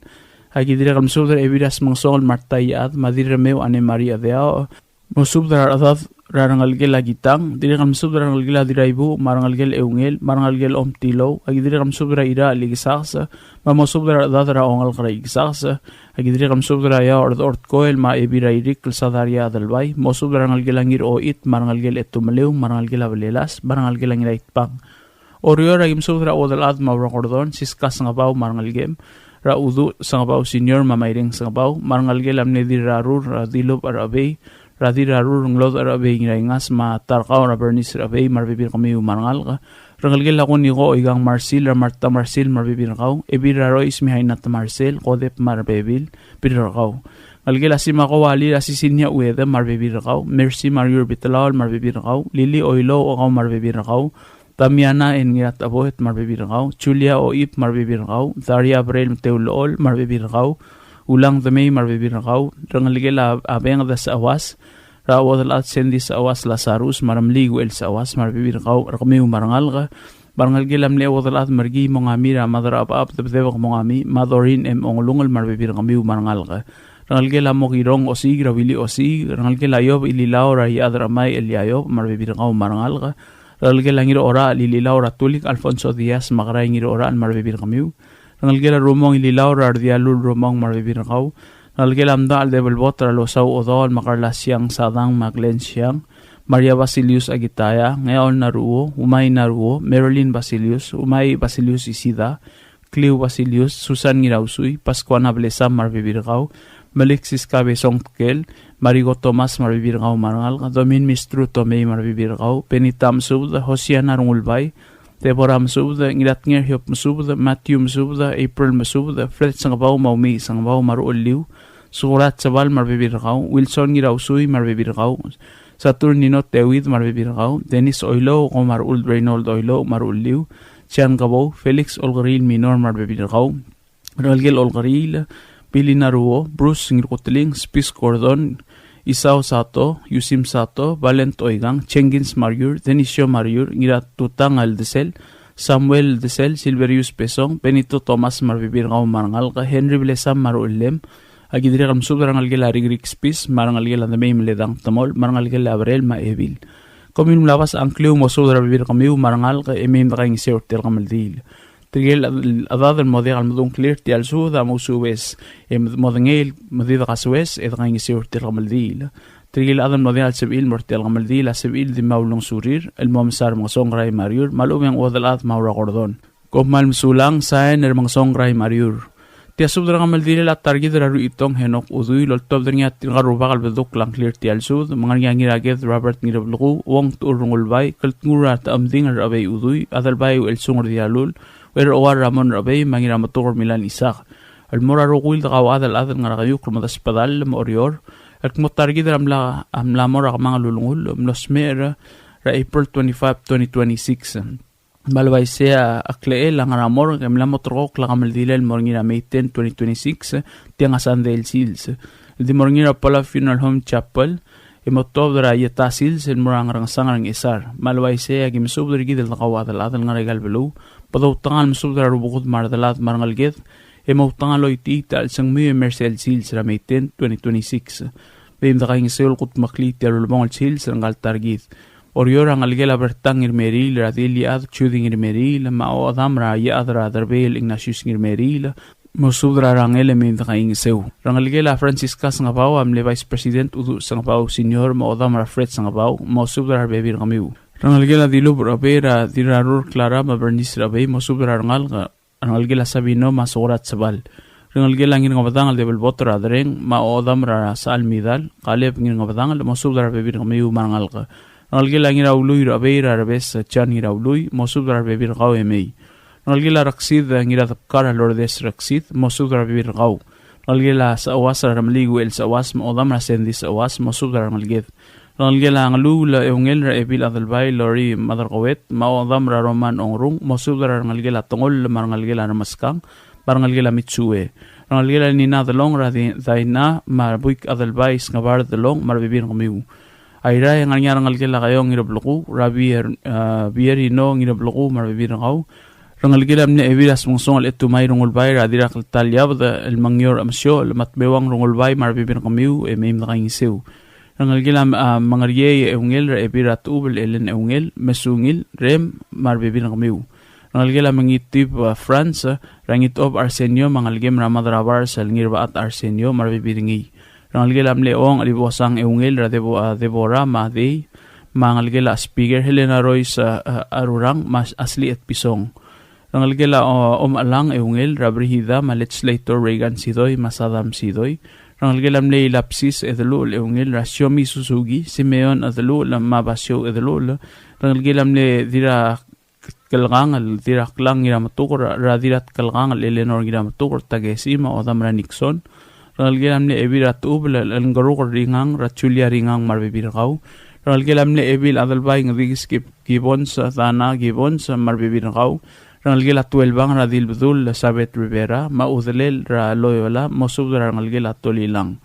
Aki dirrek el mesubed er a Ebiras Mengesongel Marta Iechad, me a Dirremeu Anne Marie Deao, mosubed er a rechedad er a rengelekel a Kitang, dirrek el mesubed er a rengelekel a Diraibuuch, me a rengelekel a Eungel, me a rengelekel a Omtilou, aki dirrek el mesubed er a Irachel Ikesakes, me mosubed er a rechedad er a ongalek er a Ikesakes, aki dirrek el mesubed er a Eaoch er a Dechor Tkoel, me a Ebil er a Irikl Sadaria Adelbai, mosubed er a rengelekel a Ngiraochit, me a rengelekel a Etumeleu, me a rengelekel a Belelas, me a rengelekel a Ngiraitbang. Oreor aki mesubed er a Uodelchad me a Ura Gordon, Siska Sengebau me a rengelekem, er a Uduch Sengebau Senior me a Maireng Sengebau, me a rengelekel a mle Dirrarur, er a Dilubech er a Chebei, er a Dirrarur Ngelodech er a Chebei Ngiraingas, me a Tarkau er a Bernice er a Chebei, me a rebebil er kemiu me a rengalek. Rengelekel a Kuniko Oikang Marsil, er a Marta Marsil, me a rebebil er kau, Ebil er a Rois Mihaina Temarsel, Kodep me a rebebil, bebil er kau. Ngelekel a Simako Wali, er a Sisinia Uede, me a rebebil er kau, Mercy Mariur Bitelaol, me a rebebil er kau, Lili Oilou Okau, me a rebebil er kau, Damiana N. Ngirataboet me a rebebil er kau, Julia Oib me a rebebil er kau, Daria Brel Meteulechol me a rebebil er kau, Ulang Demei me a rebebil er kau, rengelekel a Benged Sawas, er a Uodelchad Sandy Sawas Lazarus, me a Remeliik Uel Sawas me a rebebil er kau, er kemiu me a rengalek, me a rengelekel a mle Uodelchad Merkii Mongami, er a Mad er a Chebechab Debedebek Mongami, me a Dorin M. Ongelungel me a rebebil er kemiu me a rengalek. Rengelekel a Mokirong Osiik, er a Willy Osiik, rengelekel a Iob Ililau, er a Iechad er a Chemai Elia Iob, me a rebebil er kau me a rengalek. Rengelekel a Ngirorachel Ililau, er a Tulik Alfonso Diaz, me a Kerai Ngirorachel, me a rebebil er kemiu. Rengelekel a Rumong Ililau, er a Rdialul Rumong, me a rebebil er kau. Rengelekel a Mdachel Debelbot, er a Losau Odaol, me a Karla Siang Sadang, me a Glenn Siang, Maria Basilius Akitaya, Ngeaol Naruo, Umai Naruo, Marilyn Basilius, Umai Basilius Isida, Kliu Basilius, Susan Ngirausui, Pascuana Blesam me a rebebil er kau, Melik Siska Besong Tkel, Mariko Thomas me a rebebil er kau me a rengalek, Domin Mistru Tomei me a rebebil er kau, Benita Mesubed, Hosiana Rengulbai, Deborah Mesubed, Ngiratnger Hiob Mesubed, Matthew Mesubed, April Mesubed, Fred Sengebau, Maumi Sengebau me a ruchelliu, Sukurat Sebal me a rebebil er kau, Wilson Ngirausui me a rebebil er kau, Saturnino Teuid me a rebebil er kau, Dennis Oilouch, Omar Uld Reynold Oilouch me a ruchelliu, Jan Kabou, Felix Olkeriil Minor me a rebebil er kau, rengelekel Olkeriil, Billy Naruo, Bruce Ngirkuteling, Spis Gordon, Isao Sato, Yusim Sato, Valent Oikang, Jenkins Mariur, Denisio Mariur, Ngiratutang Eldesel, Samuel Eldesel, Silverius Besong, Benito Thomas me a rebebil er kau me a rengalek, Henry Blesam me a ruchellem, Aki dirrek el mesubed er a rengelekel a Rikrik Spis, me a rengelekel a Demei Meledang Temol, me a rengelekel a Berel me a Ebil. Kom mla obes a ngkliu, mosubed er a rebebil er kemiu me a rengalek e mei me dekaingeseu er tia el kemeldiil. Tirke el chad el mo diak el medung a ngklir er tia el subed a mousubes, e modengei el mo di dekasoes e dekaingeseu er tia el kemeldiil. Tirke el chad el mo diak el sebechir el mo er tia el kemeldiil a sebechir el di mo ulengesurir el mo mesa er a Mengesong Rai Mariur, me a lechub e ng chuodel chad me a Ura Gordon. Kom kmal mesulang, sain er a Mengesong Rai Mariur. Tia subed er a kemeldilel a ta er kid er a Ruitong Henok Udui el oltobed er ngii a tirka el rubak el bedukl a ngklir er tia el subed, me ng ngar er ngii a Ngiraked Robert Ngirblekuu, Uong Techur Rengulbai, Keltngur er a Techemding er a Chebei Udui, Adelbai Uchelsung er Dialul, Uerchuar Ramon er a Chebei, me a Ngirametuker Milan Isak. El mo er a rokui el dekauchad el chad el ngar er a Keiukl me a Desbedall me a Oreor, el kmo ta er kid er a mla, a mla mo er a kemanget el ulengull, el mlo smecher er a April twenty-five, twenty twenty-six. Me a le uaisei a klechel a ngar er a morgue e mla mo terrekokl a kemeldilel el mo er ngii er a May ten, twenty twenty-six, tiang a Sandei el sils. El di mo er ngii er a Palau Funeral Home Chapel, e mo tuobed er a Ieta sils el mo er a Ngerengesang er a Ngchesar. Me a le uaisei a ki mesubed er kid el dekauchad el chad el ngar er aika el beluu, me doutekangel mesubed er a Rubekud me a Redelad me a rengeleked, e moutekangel el choitii a chelsengmiu e mei er sel sils er a May ten, twenty twenty-six. Mei me dekaingeseu el kudmeklii tia el ulebongel el sils er ngka el ta er kid. Oreor a rengelekel a Bertang Ngirmeriil, er a Diliad Judy Ngirmeriil, me a Ochedam er a Iechad er a Derbei el Ignatius Ngirmeriil, mosubed er a rengelekel e mei me dekaingeseu. Rengelekel a Francisca Sengebau a mle Vice President Uduch Sengebau Senior, me a Ochedam er a Fred Sengebau, mosubed er a rebebil er kemiu. Rengelekel a Dilubech er a Chebei, er a Dirrarur Clara me a Bernice er a Chebei, mosubed er a rengalek, rengelekel a Sabino me a Sokorat Sebal. Rengelekel a Ngirngebedangel Debelbot er a Dereng, me a Ochedam er a Sechal Midal, Kaleb Ngirngebedangel, mosubed er a rebebil er kemiu me a rengalek. Rengelekel a Ngiraului er a Chebei, er a Rebes John Ngiraului, mosubed er a rebebil er kau e mei. Rengelekel a Reksid Ngiradebkar, Lourdes Reksid, mosubed er a rebebil er kau. Rengelekel a Secheuas er a Remeliik Uchel Secheuas, me a Ochedam er a Sendi Secheuas, mosubed er a rengeleked. Rengelekel a Ngeluul Eungel, er a Ebil Adelbai Lori Maderkouet, me a Ochedam er a Roman Ongrung, mosubed er a rengelekel a Tengol, me a rengelekel a Remeskang, me a rengelekel a Mitsue. Rengelekel a Nina Delong, er a Di-, Daina, me a Buik Adelbai Sngebard Delong, me a rebebil er kemiu. Airai, e ngar er ngii a rengelekel a Kaiong Ngireblekuu, er a Bier-, a, Bierino Ngireblekuu, me a rebebil er kau. Rengelekel a mle Ebil a Smengesong el Etumai Rengulbai, er a Dirrakltal Iabed el Mengior Emesio, el Matmeuang Rengulbai, me a rebebil er kemiu, e mei me dekaingeseu. Rengelekel a, a, Mengeriei Eungel, er a Ebil er a Techubel Ellen Eungel, Mesungil, Rem, me a rebebil er kemiu. Rengelekel a Mengitib, a, Franz, er a Ngitob Arsenio, me a ngelekem er a Madrabars el Ngirbechat Arsenio, me a rebebil er ngii. Rengelekel a mle Ong Elibosang Eungel, er a Debo-, a, Debora, me a Dei, me a ngelekel a Speaker Helena Royce, a, a, Arurang, me a Asli Etpison. Rengelekel a, o, Omechelang Eungel, er a Brigida, me a Legislator Reagan Sidoi, me a Sadam Sidoi. Rengelekel a mle Ilapsis Edeluchel Eungel, er a Siomi Suzuki, Simeon Edeluchel, me a Basio Edeluchel. Rengelekel a mle Dirrakelkang, el Dirraklang Ngirametuker, er a Dirrakelkang, el Eleanor Ngirametuker, Takesi, me a Odam er a Nixon. Rengelekel a mle Ebil er a Techubel, el Ngkeruk Ringang, er a Julia Ringang, me a rebebil er kau. Rengelekel a mle Ebil Adelbai Ngedikis Kib-, Gibbons, Dana Gibbons, me a rebebil er kau. Rengelekel a Tuelbang er a Dilbedul, Sabeth Rivera, me a Udelel er a Loyola, mosubed er a rengelekel a Tolilang.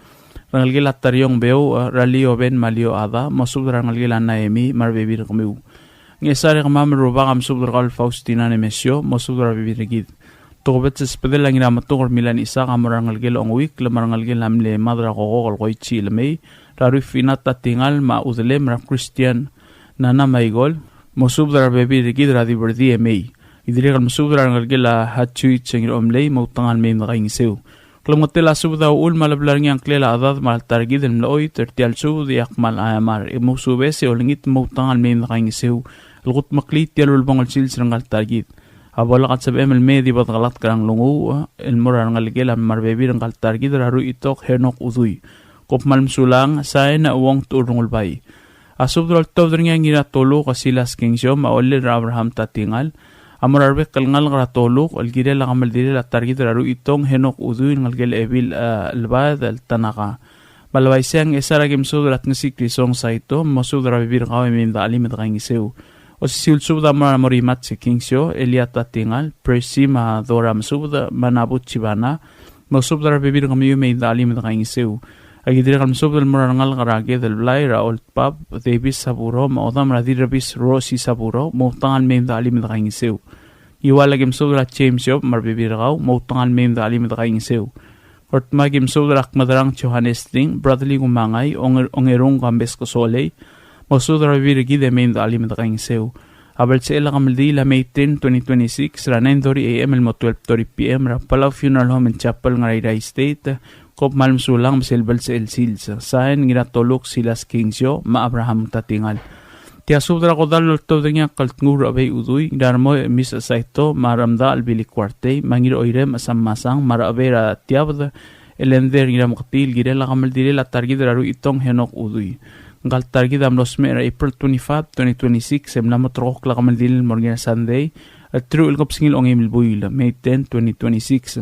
Rengelekel a Tariong Beu, er a Lio Ben me a Lio Ada, mosubed er a rengelekel a Naemi, me a rebebil er kemiu. Ngchesar e kemam el rubak a mesubed er kau el Faustina Nemesio, mosubed er a rebebil er kid. Tokubets el subedel a Ngirametuker Milan Isaac a mo er a rengelekel a Onguikl, me a rengelekel a mle Mad er a Kokok el Koichi Lemei, er a Ruifinata Tingal, me a Udelem er a Christian Nana Maigol, mosubed er a rebebil er kid er a Diberdii e mei. E dirrek el mesubed er a rengelekel a Hatsuichi Ngiromlei, moutekangel mei me dekaingeseu. Klemengetel a subed a uchul me a leblai er ngii a ngklel a chedad me a le ta er kid el mlo choit er tia el subed e ak kmal aiamar. E mousubes e olengit, moutekangel mei me dekaingeseu el kudmeklii tia el ulebongel sils er ngka el ta er kid. A bo lak a sebechem el mei e di bo dekelatk er a nglunguuch el mo er a rengelekel a me a rebebil er ngka el ta er kid er a Ruitok Henok Udui. Kom kmal mesulang, sain a Uong Techur Rengulbai. A subed el oltobed er ngii a Ngiratoluk a Silas Kingsio me a Ollel er a Abraham Tatingal a mo er a rebek el ngalek er a Toluk el kirel a kemeldilel a ta er kid er a Ruitong Henok Udui el ngelekel a Ebil, a, Lebaed el Tanaka. Me a le uaisei e a Ngchesar a ki mesubed er a Tngesik Risong Saito, mosubed er a rebebil er kau e mei me dechelim e dekaingeseu. Osisiu el subed a mo er a Morimatse Kingsio, Elia Tatingal, Percy me a Dora Mesubed, me a Nabut Chibana, mosubed er a rebebil er kemiu e mei me dechelim e dekaingeseu. A ki dirrek el mesubed el mo er a rengalek er a Ked el Blai, er a Old Pub, Davis Saburo, me a Odam er a Dirrebis Rosi Saburo, moutekangel mei me dechelim e dekaingeseu. Iual a ki mesubed er a James Job me a rebebil er kau, moutekangel mei me dechelim e dekaingeseu. Ngerdmau a ki mesubed er a Kmedrang Johannes Ding, Bradley Kumangai, Onger-, Ongerung Kambes Kesolei, mosubed er a rebebil er kid e mei me de chelim e de kaingeseu. A belsechel a kemeldiil a May ten, twenty twenty-six, er a nine thirty A M el mo twelve thirty P M er a Palau Funeral Home and Chapel, Ngarairrai State. Kom kmal mesulang me sel belsechel sils. Sain, Ngiratoluk Silas Kingsio, me a Abraham Tatingal. Tia subed er a kodall el oltobed er ngii a Keltnguul er a Chebei Udui, Ngirarmoi Mis Saito, me a Remdachel Billy Kuartei, me a Ngiroirem Sam Masang, me a Rechebei er a Tiabed, Elender Ngirameketii, el kirel a kemeldilel a ta er kid er a Ruitong Henok Udui. Ngka el ta er kid a mlo smecher er a April twenty-five, twenty twenty-six, e mla mo terrekokl a kemeldilel el mo er ngii er a Sunday, el teruich el kebesengil ongeim el buil, May ten, twenty twenty-six.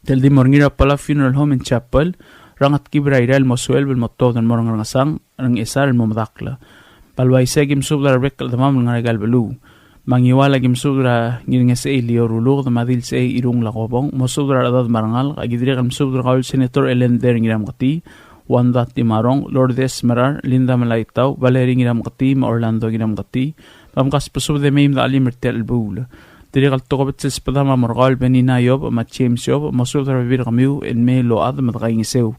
El di mo er ngii er a Palau Funeral Home and Chapel er a Ngetkib er a Irrai el mo sueleb el mo tuobed el mo er a Ngerkesang er a Ngchesar el mo medakl. Me a le uaisei a ki mesubed er a rebek el chedemam el ngar er aika el beluu. Me a Ngiwal a ki mesubed er a Ngirngesechei Lio Ruluked me a Dilsechei Irung Lakobong, mosubed er a rechedad me a rengalek. A ki dirrek el mesubed er kau el Senator Elender Ngirameketii, Wanda Timarong, Lourdes Merar, Linda Melaitau, Valerie Ngirameketii, me a Orlando Ngirameketii, me mkasbesubed e mei me de chelim er tia el chelebuul. Dirrek el tokubets el sbedam a mo er kau el Benina Iob me a James Iob, mosubed er a rebebil er kemiu el mei el ochad me de kaingeseu.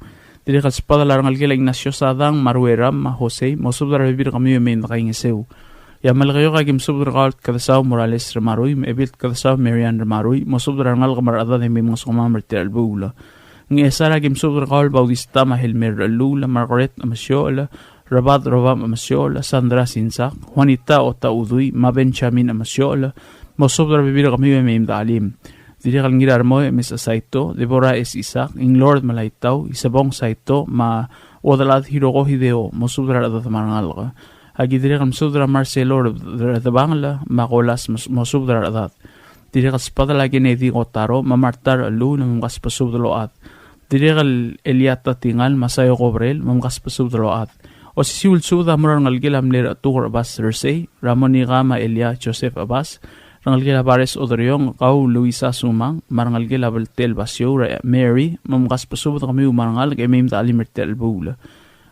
Dirrek el sbedel a rengelekel a Ignacio Sadang me a Rueram me a Jose, mosubed er a rebebil er kemiu e mei me de kaingeseu. E a Melekeok a ki mesubed er kau el Tkedesau Morales Remarui, me a Ebil Tkedesau Marian Remarui, mosubed er a rengalek me a rechedad e mei mngesukemam er tia el chelebuul. Ngchesar a ki mesubed er kau el Bautista me a Helmer Rechelluul, Margaret Emesiochel, Rebad Robam Emesiochel, Sandra Sinsak, Juanita Ota Udui, me a Benjamin Emesiochel, mosubed er a rebebil er kemiu e mei me de chelim. Dirrek el Ngirarmoi Mis Saito, Deborah S. Isaac, Inglord Melaitau, Isebong Saito, me a Uodelchad Hiroko Hideo, mosubed er a rechedad me a rengalek. A ki dirrek el mesubed er a Marcelo Re-, Re-, Redebangel, me a Kolas mos-, mosubed er a rechedad. Dirrek el sbedel a Kennedy Kotaro, me a Marta Rechelluul, me mkasbesubed el ochad. Dirrek el Eliata Tingal, me a Saio Kobrel, me mkasbesubed el ochad. Osisiu el subed a mo er a rengelekel a mle Rechetuker Chebas Rersei, er a Monica me a Elia Joseph Chebas, rengelekel a Bares Oderiong, kau Luisa Sumang, me a rengelekel a Beltel Basiou, er a Mary, me mkasbesubed kemiu me a rengalek e mei me de chelim er tia el chelebuul.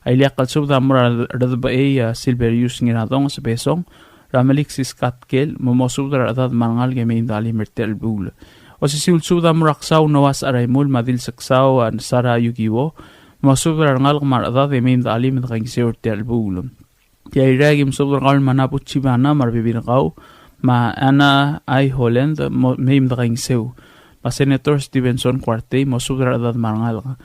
A ileakl el subed a mo er a Redebechei a Silverius Ngiradong Sebesong, er a Meliksis Katkel, me mosubed er a rechedad me a rengalek e mei me de chelim er tia el chelebuul. Osisiu el subed a mo er a Ksau Noah Secharaimul, me a Dilseksau a Sara Yukiwo, mosubed er a rengalek me a rechedad e mei me de chelim e de kaingeseu er tia el chelebuul. Tia Irrai a ki mesubed er kau el Manabu Chibana me a rebebil er kau, me a Anna I. Holland, mo-, mei me de kaingeseu. Me a Senator Stevenson Kuartei, mosubed er a rechedad me a rengalek.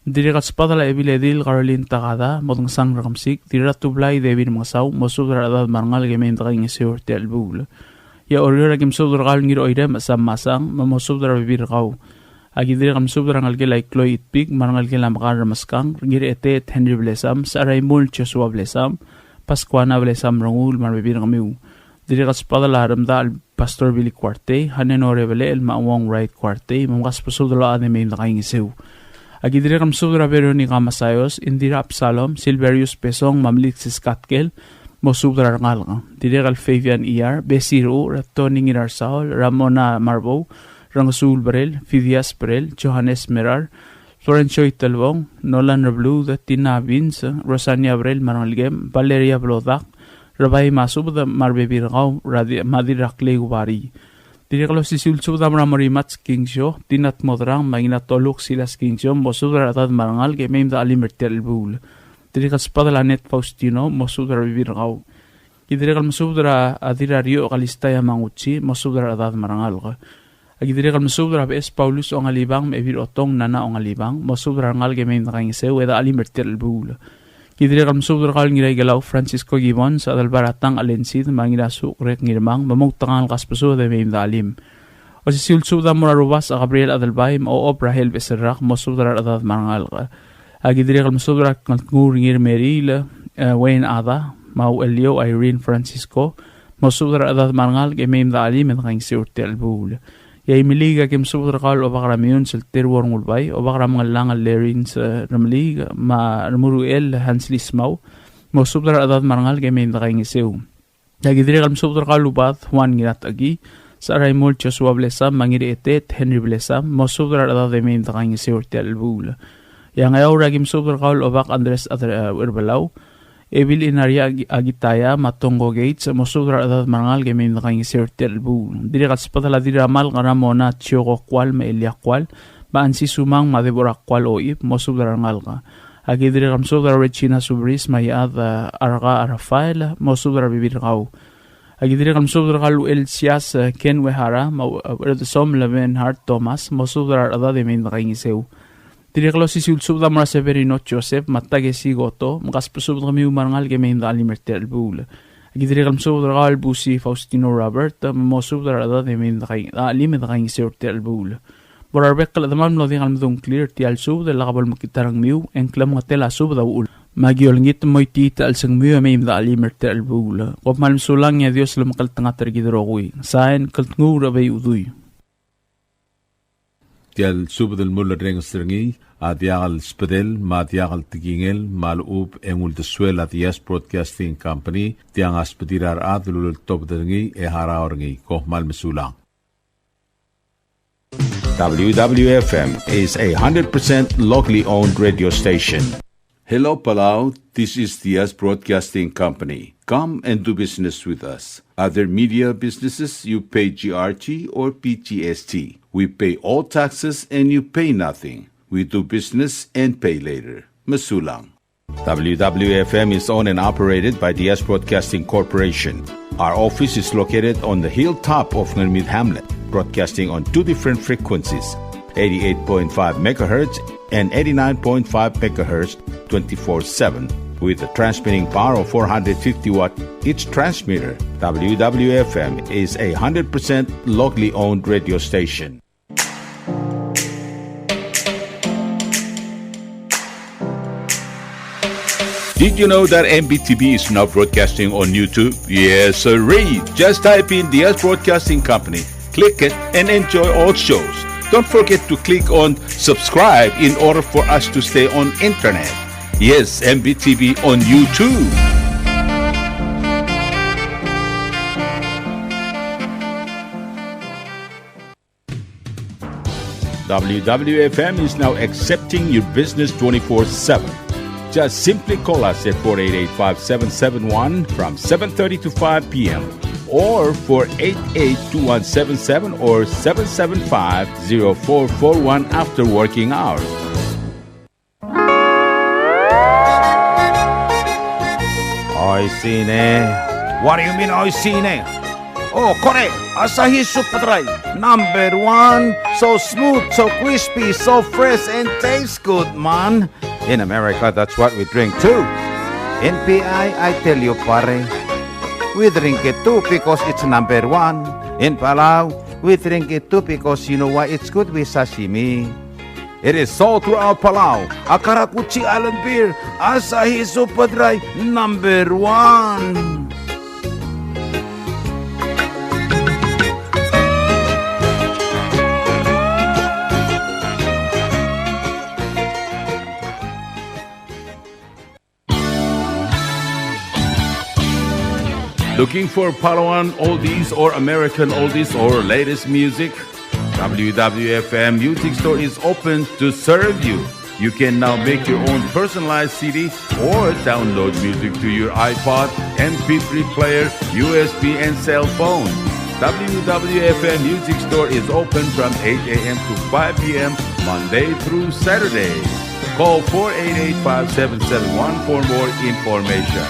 Dirrek el sbedel a Ebiledil Caroline Takada, Modngesang Rekemesik, Dirratublai David Mengesau, mosubed er a rechedad me a rengalek e mei me de kaingeseu er tia el chelebuul. E a Oreor a ki mesubed er kau el Ngiroirem Sam Masang, me mosubed er a rebebil er kau. A ki dirrek el mesubed er a rengelekel a Ikloi Itpik, me a rengelekel a Mekar Remeskang, Ngirchetet Henry Blesam, Secharaimul Joshua Blesam, Pascuana Blesam Renguul, me a rebebil er kemiu. Dirrek el sbedel a Remdachel Pastor Billy Kuartei, Hanen Orebelechel, me a Uong Wright Kuartei, me mkasbesubed el ochad e mei me de kaingeseu. A ki dirrek el mesubed er a Veronica Masayos, Indira Absalom, Silverius Besong, me a Meliksis Katkel, mosubed er a rengalek. Dirrek el Fabian Iyar, Besir Uchel, Tony Ngirarsaol, Ramona Marbou, Rengesuul Brel, Fidias Brel, Johannes Merar, Florencio Itelbong, Nolan Rebluud, Tina Vince, Rosania Brel me a rengelekem, Valeria Blodak, Rebai Masubed me a rebebil er kau, er a Di-, me a Dirraklei Ubarii. Dirrek el osisiu el subed a mo er a Morimats Kingsio, Tina Tmodrang, me a Ngiratoluk Silas Kingsio, mosubed er a rechedad me a rengalek e mei me de chelim er tia el chelebuul. Dirrek el sbedel a Net Faustino, mosubed er a rebebil er kau. Ki dirrek el mesubed er a Dirrarioch Kalista Yamaguchi, mosubed er a rechedad me a rengalek. A ki dirrek el mesubed er a Beches Paulus Ongalibang, me a Ebil Otong Nana Ongalibang, mosubed er a rengalek e mei me de kaingeseu, e de chelim er tia el chelebuul. Ki dirrek el mesubed er kau el Ngiraikelau Francisco Gibbons, Adelbai er a Tang Alensid, me a Ngirasuch Greg Ngirmang, me moutekangel el kasbesubed e mei me de chelim. Osisiu el subed a mo er a Rubasech Gabriel Adelbai, me a Ochob Rahel Beserrak, mosubed er a rechedad me a rengalek. A ki dirrek el mesubed er a Kldnguul Ngirmeriil, e, Wayne Ada, me a Ucheliou Irene Francisco, mosubed er a rechedad me a rengalek e mei me de chelim e de kaingeseu er tia el chelebuul. E a Imeliik a ki mesubed er kau el Obak er a Meyuns el Teruo Rengulbai, Obak er a Mengellang el Lerins, e, Remeliik, me a Remuruchel Hansly Smau, mosubed er a rechedad me a rengalek e mei me de kaingeseu. E a ki dirrek el mesubed er kau el Ubad Juan Ngiratechekii, Secharaimul Joshua Blesam, me a Ngirchetet Henry Blesam, mosubed er a rechedad e mei me de kaingeseu er tia el chelebuul. E a Ngeaur a ki mesubed er kau el Obak Andres Adre-, e, Uherbelau, Ebil Inaria Aki-, Akitaya, me a Tongko Gates, mosubed er a rechedad me a rengalek e mei me de kaingeseu er tia el chelebuul. Dirrek el sbedel a Dirramalk Ramona Chioko Kual, me a Elia Kual, me a Ansi Sumang me a Deborah Kual Oib, mosubed er a rengalek. Aki dirrek el mesubed er a Regina Subris me a Iechad, a, Arka Rafael, mosubed er a rebebil er kau. Aki dirrek el mesubed er kau el Sias, e, Ken Uehara, me a, e, Ucherdesomel Levenhart Thomas, mosubed er a rechedad e mei me dekaingeseu. Dirrek el osisiu el subed a mo er a Severino Joseph, me a Takesi Goto, me kasbesubed er kemiu me a rengalek e mei me dechelim er tia el chelebuul. Aki dirrek el mesubed er kau el Busi Faustino Robert, me mosubed er a rechedad e mei me dekaing-, dechelim e dekaingeseu er tia el chelebuul. Mo er a rebek el chedemam el mlo diak el medung a ngklir er tia el subed, e lak bo lemekngit a rengmiu, e ng klemengetel a subed a uchul. Me aki olengit el mo itiit a chelsengmiu e mei me dechelim er tia el chelebuul. Kom kmal mesulang e a Dios a lomekngeltengat er kid el rokui. Sain, Kltnguul er a Obeiudui. Tia el subed el mulerrenges er ngii a diak el sbedel me a diak el tekingel me a lechub e ng uldesuel a Diaz Broadcasting Company, tiang a sbedir a rechad el uleltobed er ngii e harau er ngii. Kom kmal mesulang. W W F M is a hundred percent locally owned radio station. Hello, Palau. This is Diaz Broadcasting Company. Come and do business with us. Other media businesses, you pay G R T or P G S T. We pay all taxes and you pay nothing. We do business and pay later. Mesulang. W W F M is owned and operated by Diaz Broadcasting Corporation. Our office is located on the hilltop of Ngermid Hamlet, broadcasting on two different frequencies, eighty-eight point five megahertz and eighty-nine point five megahertz, twenty-four seven, with a transmitting power of four hundred fifty watt each transmitter. W W F M is a hundred percent locally owned radio station. Did you know that M B T V is now broadcasting on YouTube? Yes, sirree. Just type in Diaz Broadcasting Company, click it, and enjoy all shows. Don't forget to click on subscribe in order for us to stay on internet. Yes, M B T V on YouTube. W W F M is now accepting your business twenty-four seven. Just simply call us at four eight eight, five seven seven one from seven thirty to five p.m. or four eight eight, two one seven seven or seven seven five, zero four four one after working hours. Oishii ne. What do you mean, oishii ne? Oh, kore, Asahi Super Dry, number one. So smooth, so crispy, so fresh, and tastes good, man. In America, that's what we drink too. In P I, I tell you, pare, we drink it too because it's number one. In Palau, we drink it too because you know why? It's good with sashimi. It is sold throughout Palau. A karakuchi island beer, Asahi Super Dry, number one. Looking for Palauan oldies or American oldies or latest music? W W F M Music Store is open to serve you. You can now make your own personalized C D or download music to your iPod, M P three player, U S B, and cell phone. W W F M Music Store is open from eight a.m. to five p.m. Monday through Saturday. Call four eight eight, five seven seven one for more information.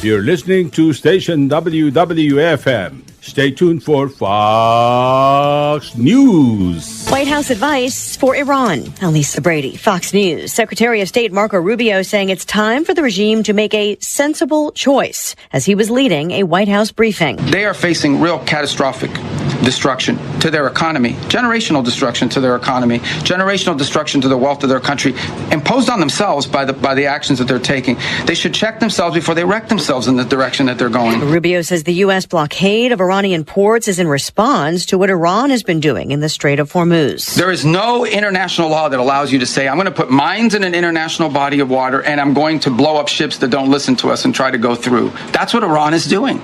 You're listening to station W W F M. Stay tuned for Fox News. White House advice for Iran. I'm Lisa Brady, Fox News. Secretary of State Marco Rubio saying it's time for the regime to make a sensible choice as he was leading a White House briefing. They are facing real catastrophic destruction to their economy, generational destruction to their economy, generational destruction to the wealth of their country, imposed on themselves by the, by the actions that they're taking. They should check themselves before they wreck themselves in the direction that they're going. Rubio says the U S blockade of Iranian ports is in response to what Iran has been doing in the Strait of Hormuz. There is no international law that allows you to say, "I'm gonna put mines in an international body of water and I'm going to blow up ships that don't listen to us and try to go through." That's what Iran is doing.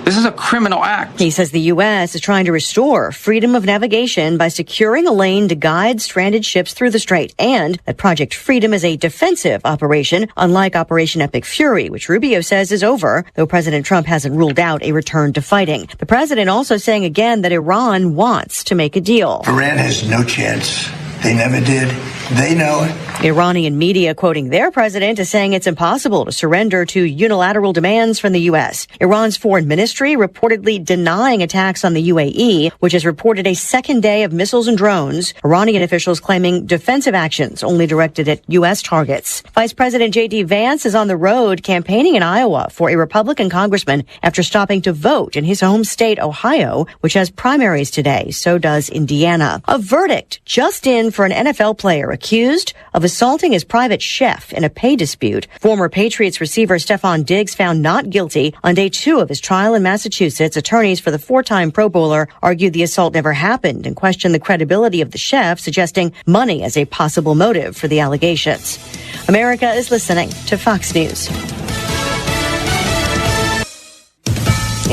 This is a criminal act. He says the U S is trying to restore freedom of navigation by securing a lane to guide stranded ships through the strait, and that Project Freedom is a defensive operation, unlike Operation Epic Fury, which Rubio says is over, though President Trump hasn't ruled out a return to fighting. The president also saying again that Iran wants to make a deal. Iran has no chance. They never did. They know it. Iranian media quoting their president as saying it's impossible to surrender to unilateral demands from the U S. Iran's foreign ministry reportedly denying attacks on the U A E, which has reported a second day of missiles and drones. Iranian officials claiming defensive actions only directed at U S targets. Vice President J D Vance is on the road campaigning in Iowa for a Republican congressman after stopping to vote in his home state, Ohio, which has primaries today. So does Indiana. A verdict just in for an N F L player accused of assaulting his private chef in a pay dispute. Former Patriots receiver Stefon Diggs found not guilty on day two of his trial in Massachusetts. Attorneys for the four-time Pro Bowler argued the assault never happened and questioned the credibility of the chef, suggesting money as a possible motive for the allegations. America is listening to Fox News.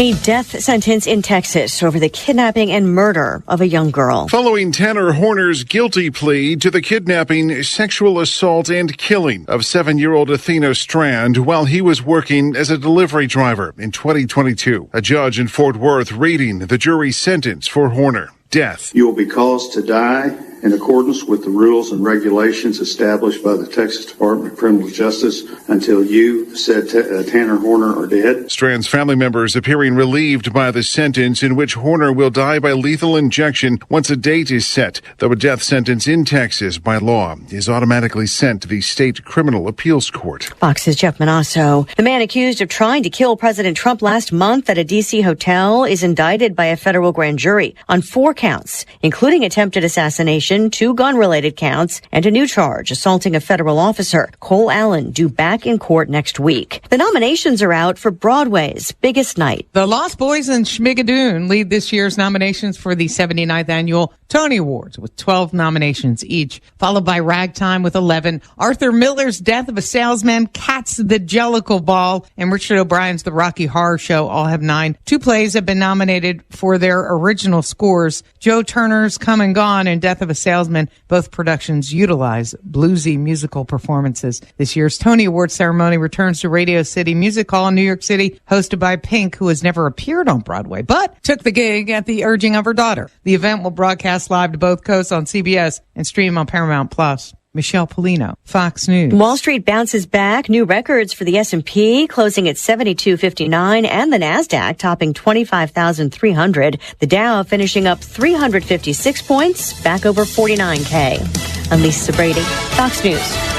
A death sentence in Texas over the kidnapping and murder of a young girl. Following Tanner Horner's guilty plea to the kidnapping, sexual assault, and killing of seven-year-old Athena Strand while he was working as a delivery driver in twenty twenty-two, a judge in Fort Worth reading the jury's sentence for Horner. Death. You will be caused to die in accordance with the rules and regulations established by the Texas Department of Criminal Justice until you, said Ta-, uh, Tanner Horner, are dead. Strand's family members appearing relieved by the sentence, in which Horner will die by lethal injection once a date is set, though a death sentence in Texas by law is automatically sent to the state criminal appeals court. Fox's Jeff Monosso. The man accused of trying to kill President Trump last month at a D C hotel is indicted by a federal grand jury on four counts, including attempted assassination, two gun-related counts, and a new charge assaulting a federal officer. Cole Allen due back in court next week. The nominations are out for Broadway's biggest night. The Lost Boys and Schmigadoon lead this year's nominations for the seventy-ninth annual Tony Awards, with twelve nominations each, followed by Ragtime with eleven, Arthur Miller's Death of a Salesman, Cats: The Jellicle Ball, and Richard O'Brien's The Rocky Horror Show all have nine. Two plays have been nominated for their original scores. Joe Turner's Come and Gone and Death of a Salesman, both productions utilize bluesy musical performances. This year's Tony Awards ceremony returns to Radio City Music Hall in New York City, hosted by Pink, who has never appeared on Broadway, but took the gig at the urging of her daughter. The event will broadcast live to both coasts on C B S and stream on Paramount Plus. Michelle Pollino, Fox News. Wall Street bounces back. New records for the S and P, closing at seventy-two fifty-nine, and the Nasdaq topping twenty-five thousand three hundred. The Dow finishing up three hundred fifty-six points, back over forty-nine K. I'm Lisa Brady, Fox News.